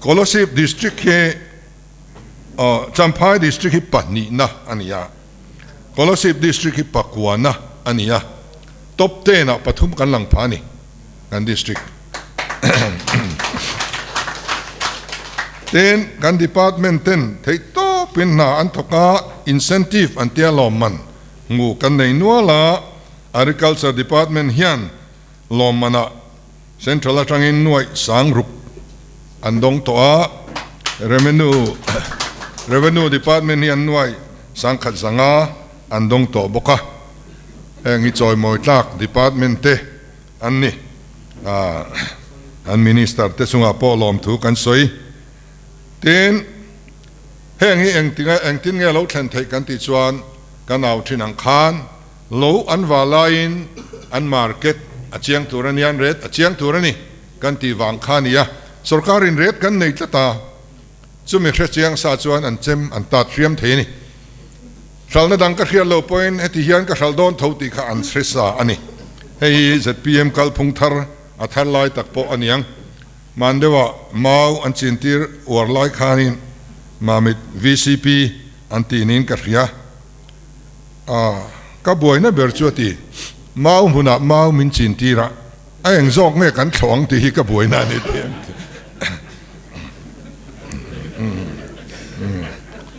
Speaker 3: Kolasib District hi Champhai District hi pahnihna a ni a. Kolasib District hi pakuana a ni a, top ten ah pathum kan lang pha a ni kan district. Tin, kan department ten theih tawpin hna an thawk a, incentive an tia lawmman hmu kan nei nual a, Agriculture Department hian lawmman ah Central atangin nuaih sang ruk an dawng tawh a, Revenue Revenue Department hi an nuaih sangkhat zanga an dawng tawh bawk a, heng hi chawimawi tlak department te an ni. An Minister te chungah pawh lawmthu kan sawi. Tin, heng hi engtinga engtin nge lo thlen theih kan tih chuan kan au thin ang khan, Lo an va laiin an market a chiang tur a nia, an rate a chiang tur a ni kan tih vang kha a ni a, sorkarin rate kan nei tlat a, chumi hre chiang sa chuan an chem an tat hriam thei a ni. Hralhna dang ka hriat lo pawhin heti hian ka hralh dawn tho tih kha an hre sa a ni. Hei hi zpm kalphung thar a thar lai tak pawh a niang. Hman deuhah mau an chintir uar lai khanin Mamit vcp an tih niin ka hria. A, ka buaina ber chu a ti. Mau hmunah mau min chin tir a, a eng zawk nge kan thlawh ang tih hi ka buaina a ni tih an ti.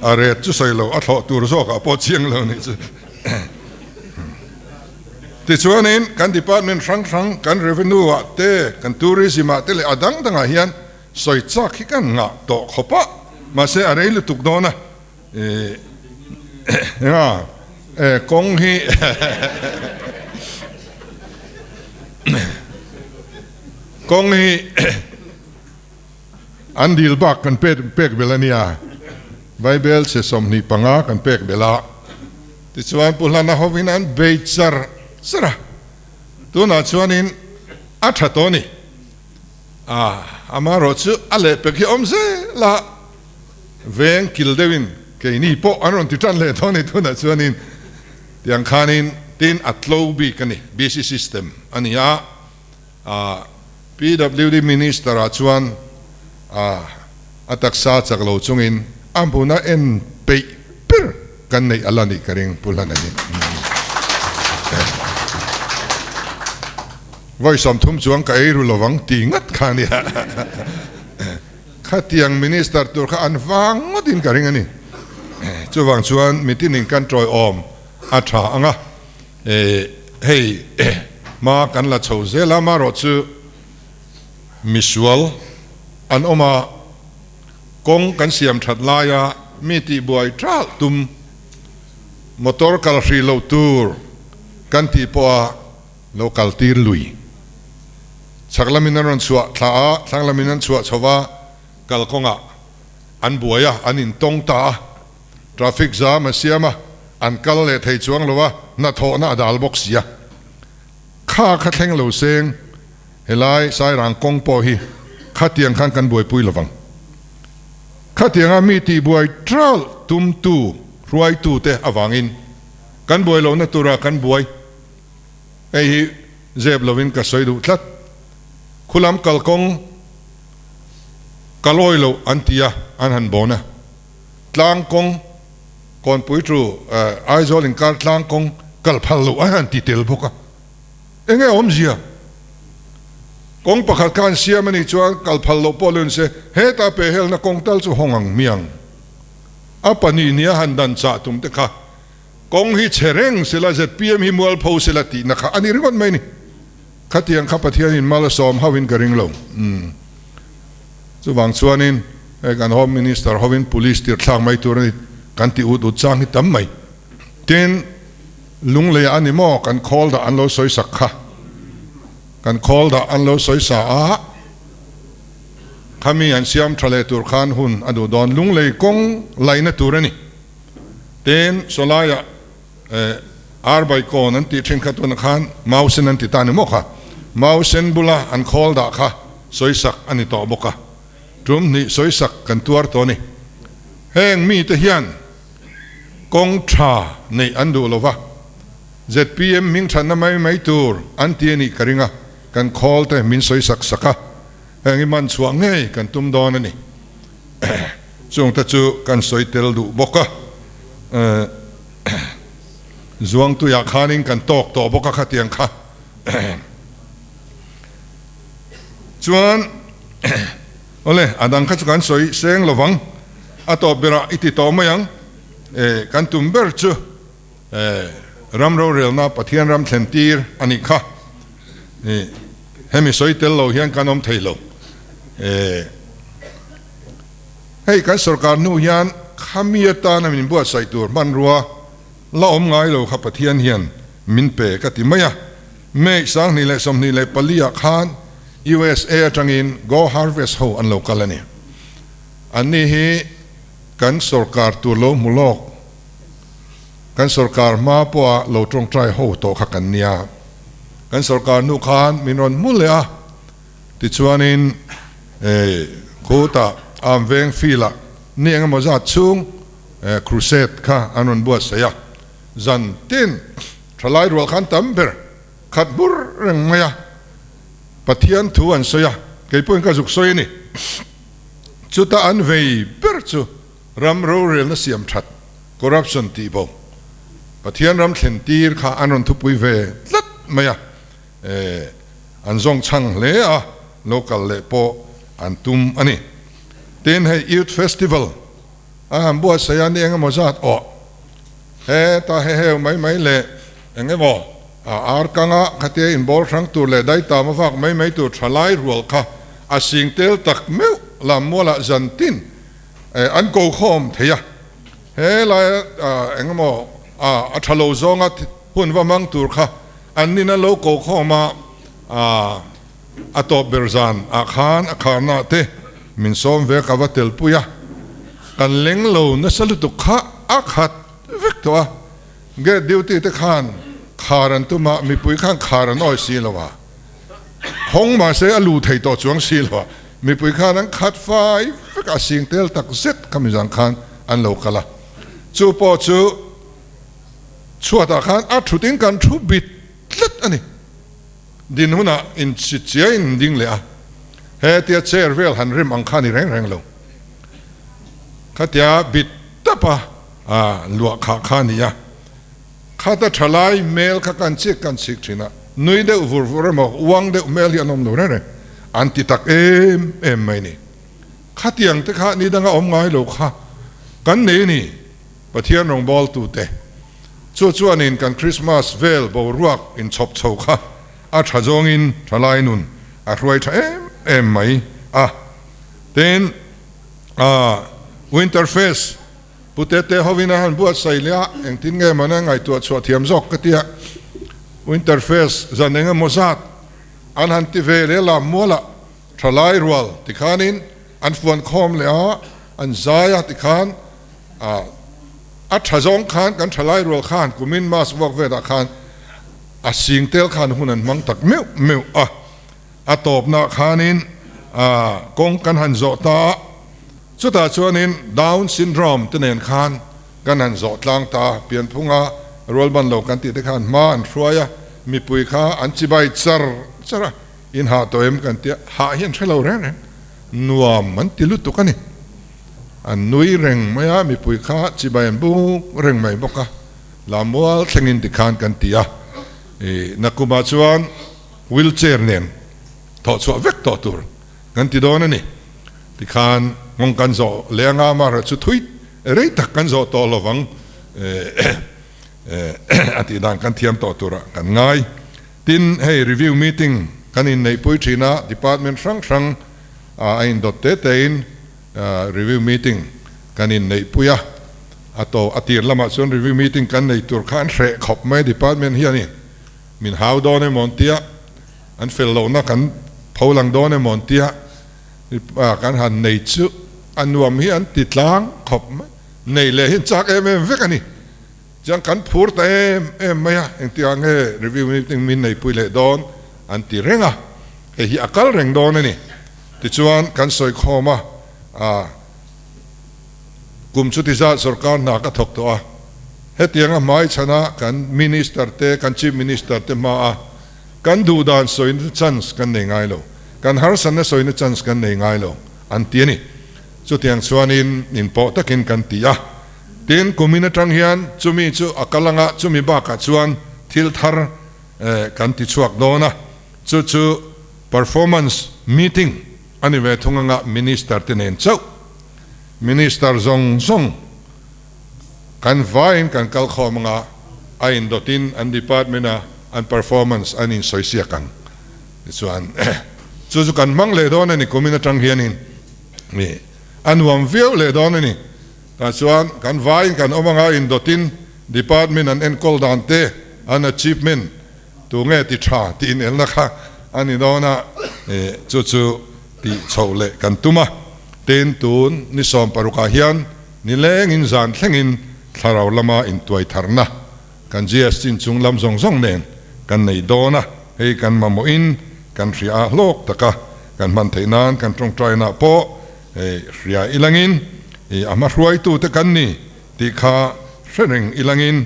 Speaker 3: A ret chu sawi lo, a thlawh tur zawkah pawh chiang lo nih chu. Tichuanin kan department hrang hrang, kan revenue ah te, kan tourism ah te leh a dang dangah hian sawi chak hi kan ngah tawh khawp a, mahse a rei lutuk dawn a. Enga kawng hi kawng hi an dil bak kan pek pek belh a nia, Bible chhe 25 kan pek belh a, tichuan Pu Hlana hovin an bei char char a, tunah chuanin a tha tawh a ni, amaherawhchu a lehpek hi awm zel a. Veng kil deuhin keini pawh an rawn ti tan leh dawn a ni tunah chuanin tiang khanin Tin, a tlo bik a ni, BC system a ni a. PWD Minister ah chuan a taksa chak lo chungin a hmuna en peih ber kan neih a la nih ka ring Pu Hlana hi. Vawi 30 chuang ka ei ru lovang ti ngat kha a nia. Khatiang Minister tur kha an vang ngawtin ka ring a ni. Chuvang chuan mitinin kan tawiawm a tha ang a. Hei hma kan la chho zel a, amaherawhchu misual an awm a, kawng kan siam that laia mi tihbuai ṭalh tum, motor kal hrih loh tur kan tih pawha lo kal tir lui. Chhak lamin an rawn chhuah thla a, thlang lamin an chhuah chho va, kalkawngah an buai a, an intawng ta a. Traffic jam a siam a, an kal leh thei chuang lo a, hnathawhna a dal bawk si a. Kha kha thleng lo seng, helai Sairang kawng pawh hi khatiang khan kan buaipui lovang. Khatianga mi tihbuai ṭalh tumtu hruaitute avangin kan buai lohna tura kan buai. Hei hi zep lovin ka sawi duh tlat. Khulam kalkawng kalawi loh an ti a, an han bawn a. Tlang kawng Kawnpui chu Aizawl inkar tlang kawng kal phal loh a han ti tel bawk a, eng nge awmzia? Kawng pakhat kha an siam a nih chuan kal phal loh pawh lun se heta pehhelna kawng tal chu hawng ang miang. A pahnih nia han dan chah tum te kha kawng hi chhe reng sela zpm hi mualpho sela tihna kha a ni ringawt mai ni. Khatiang kha Pathianin mal a sawm hauhin ka ring lo. Chuvang chuanin hei kan Home Minister hovin Police tir thlak mai tur a ni kan ti ut ut chang hi tam mai. Tin, Lungleiah a ni maw kan khawl dah an lo sawi sak kha. Kan khawl dah an lo sawi sa a, khami an siam tha leh tur khan hun a duh dawn. Lunglei kawng laihna tur a ni. Tin, sawlaiah Arbaikawn an tih thin kha tunah khan Mausen an ti ta ni maw kha? Mausen bula an khawl dah kha sawisak a ni tawh bawk a, tum hnih sawisak kan tuar tawh a ni. Heng mite hian kawng tha neih an duh lo va, zpm hming thatna mai mai tur an ti a nih ka ring a, kan khawl te min sawisak sak a, heng hi man chhuah ngei kan tum dawn a ni. Chungte chu kan sawi tel duh bawk a, Zuangtuiah khanin kan tawk tawh bawk a khatiang kha. Chuan awle a dang kha chu kan sawi seng lovang, a tawp berah i ti tawh mai ang, kan tum ber chu ram rorelna Pathian ram thlen tir a nih kha. Hemi sawi tel lo hian kan awm thei lo. Hei kan sorkar hnu hian khami atana min buatsaih tur hmanrua la awm ngai lo kha Pathian hian min pe ka ti mai a. May 2024 ah khan USA atangin Go Harvest ho an lo kal a ni. Anni hi kan sorkar tur lo hmu lawk, kan sorkar hma pawha lo tawngtai ho tawh kha kan nia. Kan sorkar hnu khan min rawn hmu leh a, tichuanin Khutah am veng field-ah ni engemaw zat chhung crusade kha an rawn buatsaih a, zan tin thalai rual khan tam ber khat bur reng mai a, Pathian thu an sawi a, kei pawhin ka zuk sawi a ni. Chuta an vei ber chu ram rorelna siam that, corruption tih bo, Pathian ram thlen tir kha an rawn thupui ve tlat mai a, an zawng chhang hle a. Local leh pawh an tum a ni. Tin, hei Youth Festival a han buatsaih a ni eng emaw zat awh heta he heu mai mai leh eng emaw a ar kanga khatia inbawl hrang tur leh daitam a vak mai mai tur tha lai rual kha a sing tel tak meuh lam mualah zan tin an ko khawm thei a. He laia eng emaw a tha lo zawnga hun va hmang tur kha an nin an lo ko khawm a. A tawp ber zan ah khan a kharna te min sawm ve ka va tel pui a, kan leng lo nasa lutuk kha a khat vek tawh a, gate duty te khan khar an tum a, mipui khan khar an awi si lo a, hawng mahse a lu thei tawh chuang si lo a, mipui khan an khat fai vek a, sing tel tak zet kha mizang khan an lo kal a, chu pawh chu. Chhuatah khan a thutin kan thu bit tlat a ni. Din hunah inchi chiai in ding leh a, hetia chair vel han rem ang kha ni reng reng lo. Khatia bit tapa luah khah kha a ni a, khata thalai hmel kha kan chik kan chik thin a, nui deuh vur vur emaw uang deuh hmel hi an awm lo reng reng, an ti tak em em mai ni. Khatiang te kha ni danga awm ngai lo kha kan nei a ni. Pathian rawngbawltute chu chuanin kan Krismas vel boruak inchhawp chho kha a tha zawngin thalai nun a hruai tha em em mai a. Tin, Winter Fest Pu Tete hovin a han buatsaih leh a, engtin nge mawni a ngaihtuah chhuah thiam zawk ka tia. Winter Fest zan eng emaw zat an han ti ve leh lam mualah thalai rual tikhanin an fuan khawm leh a, an zai a tikhan a tha zawng khan kan thalai rual khan kumin mass vuak velah khan a sing tel khan hun an hmang tak meuh meuh a, a tawpna khanin kawng kan han zawh ta a, chutah chuanin Down syndrome te nen khan kan han zawh tlang ta a, pianphunga rualban lo kan tih te khan hma an hruai a, mipui kha an chibai char char a, in hah tawh em kan tia, hah hi an hre lo reng reng, nuam an ti lutuk a ni. An nui reng mai a, mipui kha chibai an buk reng mai bawk a, Lamual thlengin tikhan kan ti a, i nakumah chuan wheel chair nen thawh chhuah vek tawh tur kan ti dawn a ni. Tikhan nghawng kan zawh leh anga amaherawh chu thui rei tak kan zawh tawh lovang a tih dan kan thiam tawh turah kan ngai. Tin, hei review meeting kan inneihpui thin a, department hrang hrang a indawt te tein review meeting kan inneihpui a, a to a tir lamah chuan review meeting kan nei tur kha an hreh khawp mai department hianin min hau dawn emaw an tia, an fel lohna kan pho lang dawn emaw an tia, kan han nei chu a nuam hi an ti tlang khawp mai, nei leh hi an chak em em vek a ni. Chuan kan phur ta em em mai a, engtikah nge review meeting min neipui leh dawn an ti reng a, hei hi a kal reng dawn a ni. Tichuan kan sawi khawm a, ah kum chuti zat sorkar hna ka thawk tawh a, hetianga hmai chhana kan minister te, kan chief minister te hma a kan duh dan sawina chance kan nei ngai lo, kan harsatna sawina chance kan nei ngai lo an ti a ni. Chutiang chuanin inpawh takin kan ti a. Tin, kumin atang hian chumi chu a kal anga chumi bakah chuan thil thar kan ti chhuak dawn a, chu chu performance meeting a ni ve thung anga Minister te nen chauh Minister zawng zawng kan vaiin kan kal khawm anga a indawtin an department a an performance an insawisiak ang tichuan chu chu kan hmang leh dawn a ni kumin atang hianin a nuam viau leh dawn a ni. Tah chuan kan vaiin kan awm anga indawtin department an enkawl dan te, an achievement tu nge ti tha tih inelna kha a ni dawn a, chu chu tih chhoh leh kan tum a. Tin, tun ni 16 ah hian nilengin zan thlengin thlarau lama intuai tharna kan GST inchung lam zawng zawng nen kan nei dawn a, hei kan mamawhin kan hria a hlawk taka kan hman theih nan kan tawngtainah pawh Hria ilangin a hma hruaitute kan ni tih kha hre reng ilangin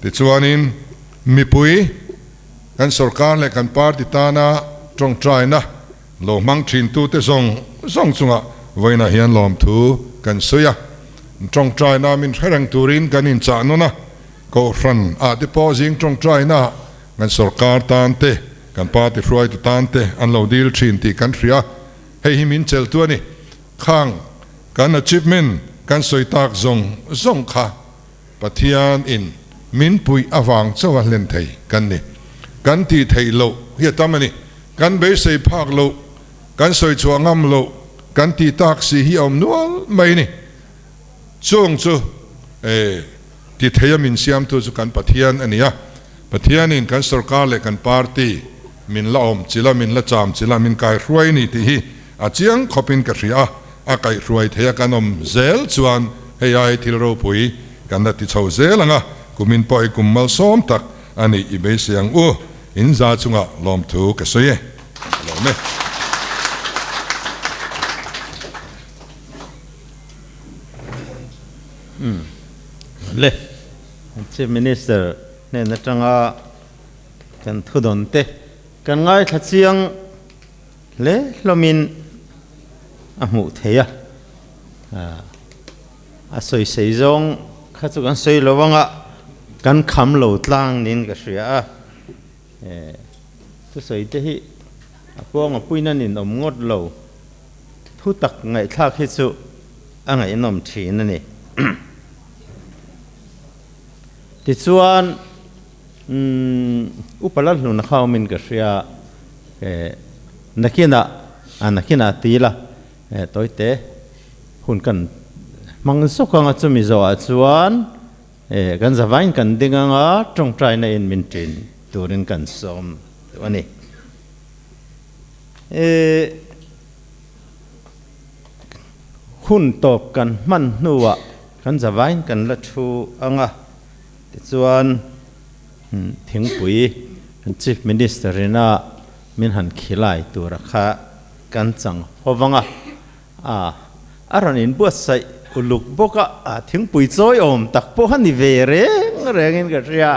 Speaker 3: tichuanin mipui kan sorkar leh kan party tana tawngtaina lo hmang thintute zawng zawng chungah vawiinah hian lawmthu kan sawi a. Tawngtaina min hre reng turin kan inchah nawn a, Kohhran ah te pawh zing tawngtaina kan sorkar tan te, kan party hruaitu tan te an lo dil thin tih kan hria. Hei hi min cheltu a ni. Khang kan achievement kan sawi tak zawng zawng kha Pathian in min puih avang chauha hlen thei kan ni. Kan tih theih loh hi a tam a ni. Kan beisei phak loh, kan sawi chhuah ngam loh, kan tih tak si hi a awm nual mai a ni. Chung chu ti theia min siamtu chu kan Pathian a ni a. Pathianin kan sorkar leh kan party min la awm chila, min la cham chila, min kaihruai ni tih hi a chiang khawpin ka hria a, a kaihruai theia kan awm zel chuan hei ai thil ropui kan la ti chho zel ang a, kumin pawh i kum malsawm tak a nih i beisei ang u, in za chungah lawmthu ka sawi e. Ka lawm e.
Speaker 1: Le. Chief Minister hnen atanga kan thudawn te kan ngaithla chiang hle hlawmin a hmuh theih a. A sawi sei zawng kha chu kan sawi lo anga kan kham lo tlang niin ka hria a. Thusawi te hi a pawng a puina nin awm ngawt lo. Thu tak ngaihthlak hi chu a ngaihnawm thin a ni. Tichuan Upa Lalhluna kha awmin ka hria nakinah a nakinah ti ila tawite hun kan hmang zawk anga chumi zawhah chuan kan zavain kan ding anga tawngtaina in min ṭin turin kan sawm duh a ni. Hun tawp kan hman hnuah kan zavain kan la thu ang a, tichuan thingpui kan Chief Minister ina min han khilai tura kha kan chang ho vang a, a rawn inbuatsaih uluk bawk a, thingpui chawi awm tak pawh a ni ve reng rengin ka hria.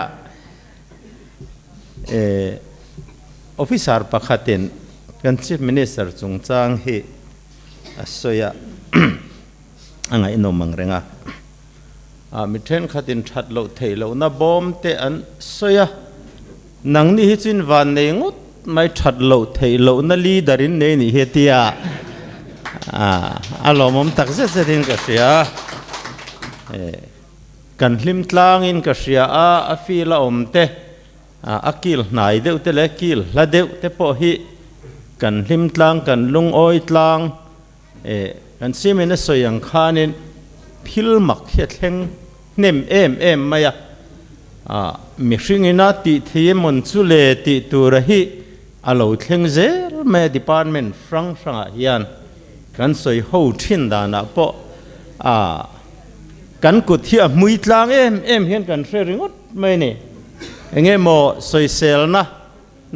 Speaker 1: Officer pakhatin kan Chief Minister chungchang hi a sawi a, a ngaihnawm ang reng a. Mi thenkhatin that loh theih lohna bawm te an sawi a, nangni hi chu in van nei ngawt mai that loh theih lohna leader in nei nih hi a ti a, a lawmawm tak zet zetin ka hria. Kan hlim tlangin ka hria a, a feel a awm te, a kil hnai deuh te leh kil hla deuh te pawh hi kan hlim tlang, kan lungawi tlang, kan simin a sawi ang khanin thil mak hi a thleng hnem em em mai a, mihring ina tih thei emawn chu le tih tura hi a lo thleng zel mai a, department hrang hrangah hian kan sawi ho thin danah pawh a. Kan kut hi a hmui tlang em em hian kan hre ringawt mai a ni. Enge maw sawiselna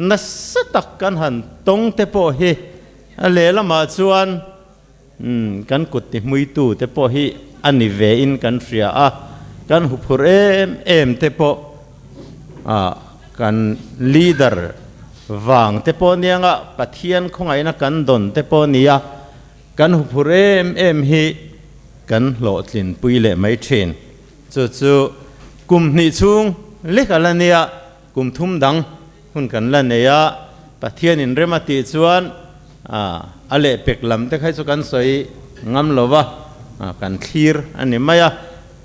Speaker 1: nasa tak kan han tawng te pawh hi a lehlamah chuan kan kut ti hmuitu te pawh hi a ni ve in kan hria a, kan huphurh em em te pawh kan leader vang te pawh nia Pathian khawngaihna kan dawn te pawh nia Kan huphurh em em hi kan hlawhtlinpui leh mai thin. Chu chu kum hnih chhung lek a la nia, kum thum dang hun kan la nei a, Pathianin rem a tih chuan a lehpek lam te kha chu kan sawi ngam lo va, kan thlir a ni mai a.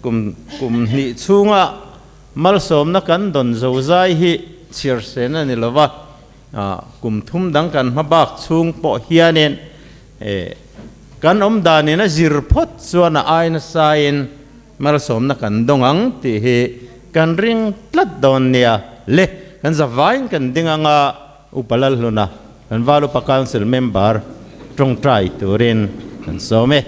Speaker 1: Kum kum hnih chhunga malsawmna kan dawn zozai hi chhiar sen a ni lo va. Kum thum dang kan hma bak chhung pawh hianin kan awm danin a zir phawt chuan a ai nasain malsawmna kan dawng ang tih hi kan ring tlat dawn nia le. Kan zavaiin kan ding anga Upa Lalhluna kan Val Upa Council member tawngtai turin kan sawm e.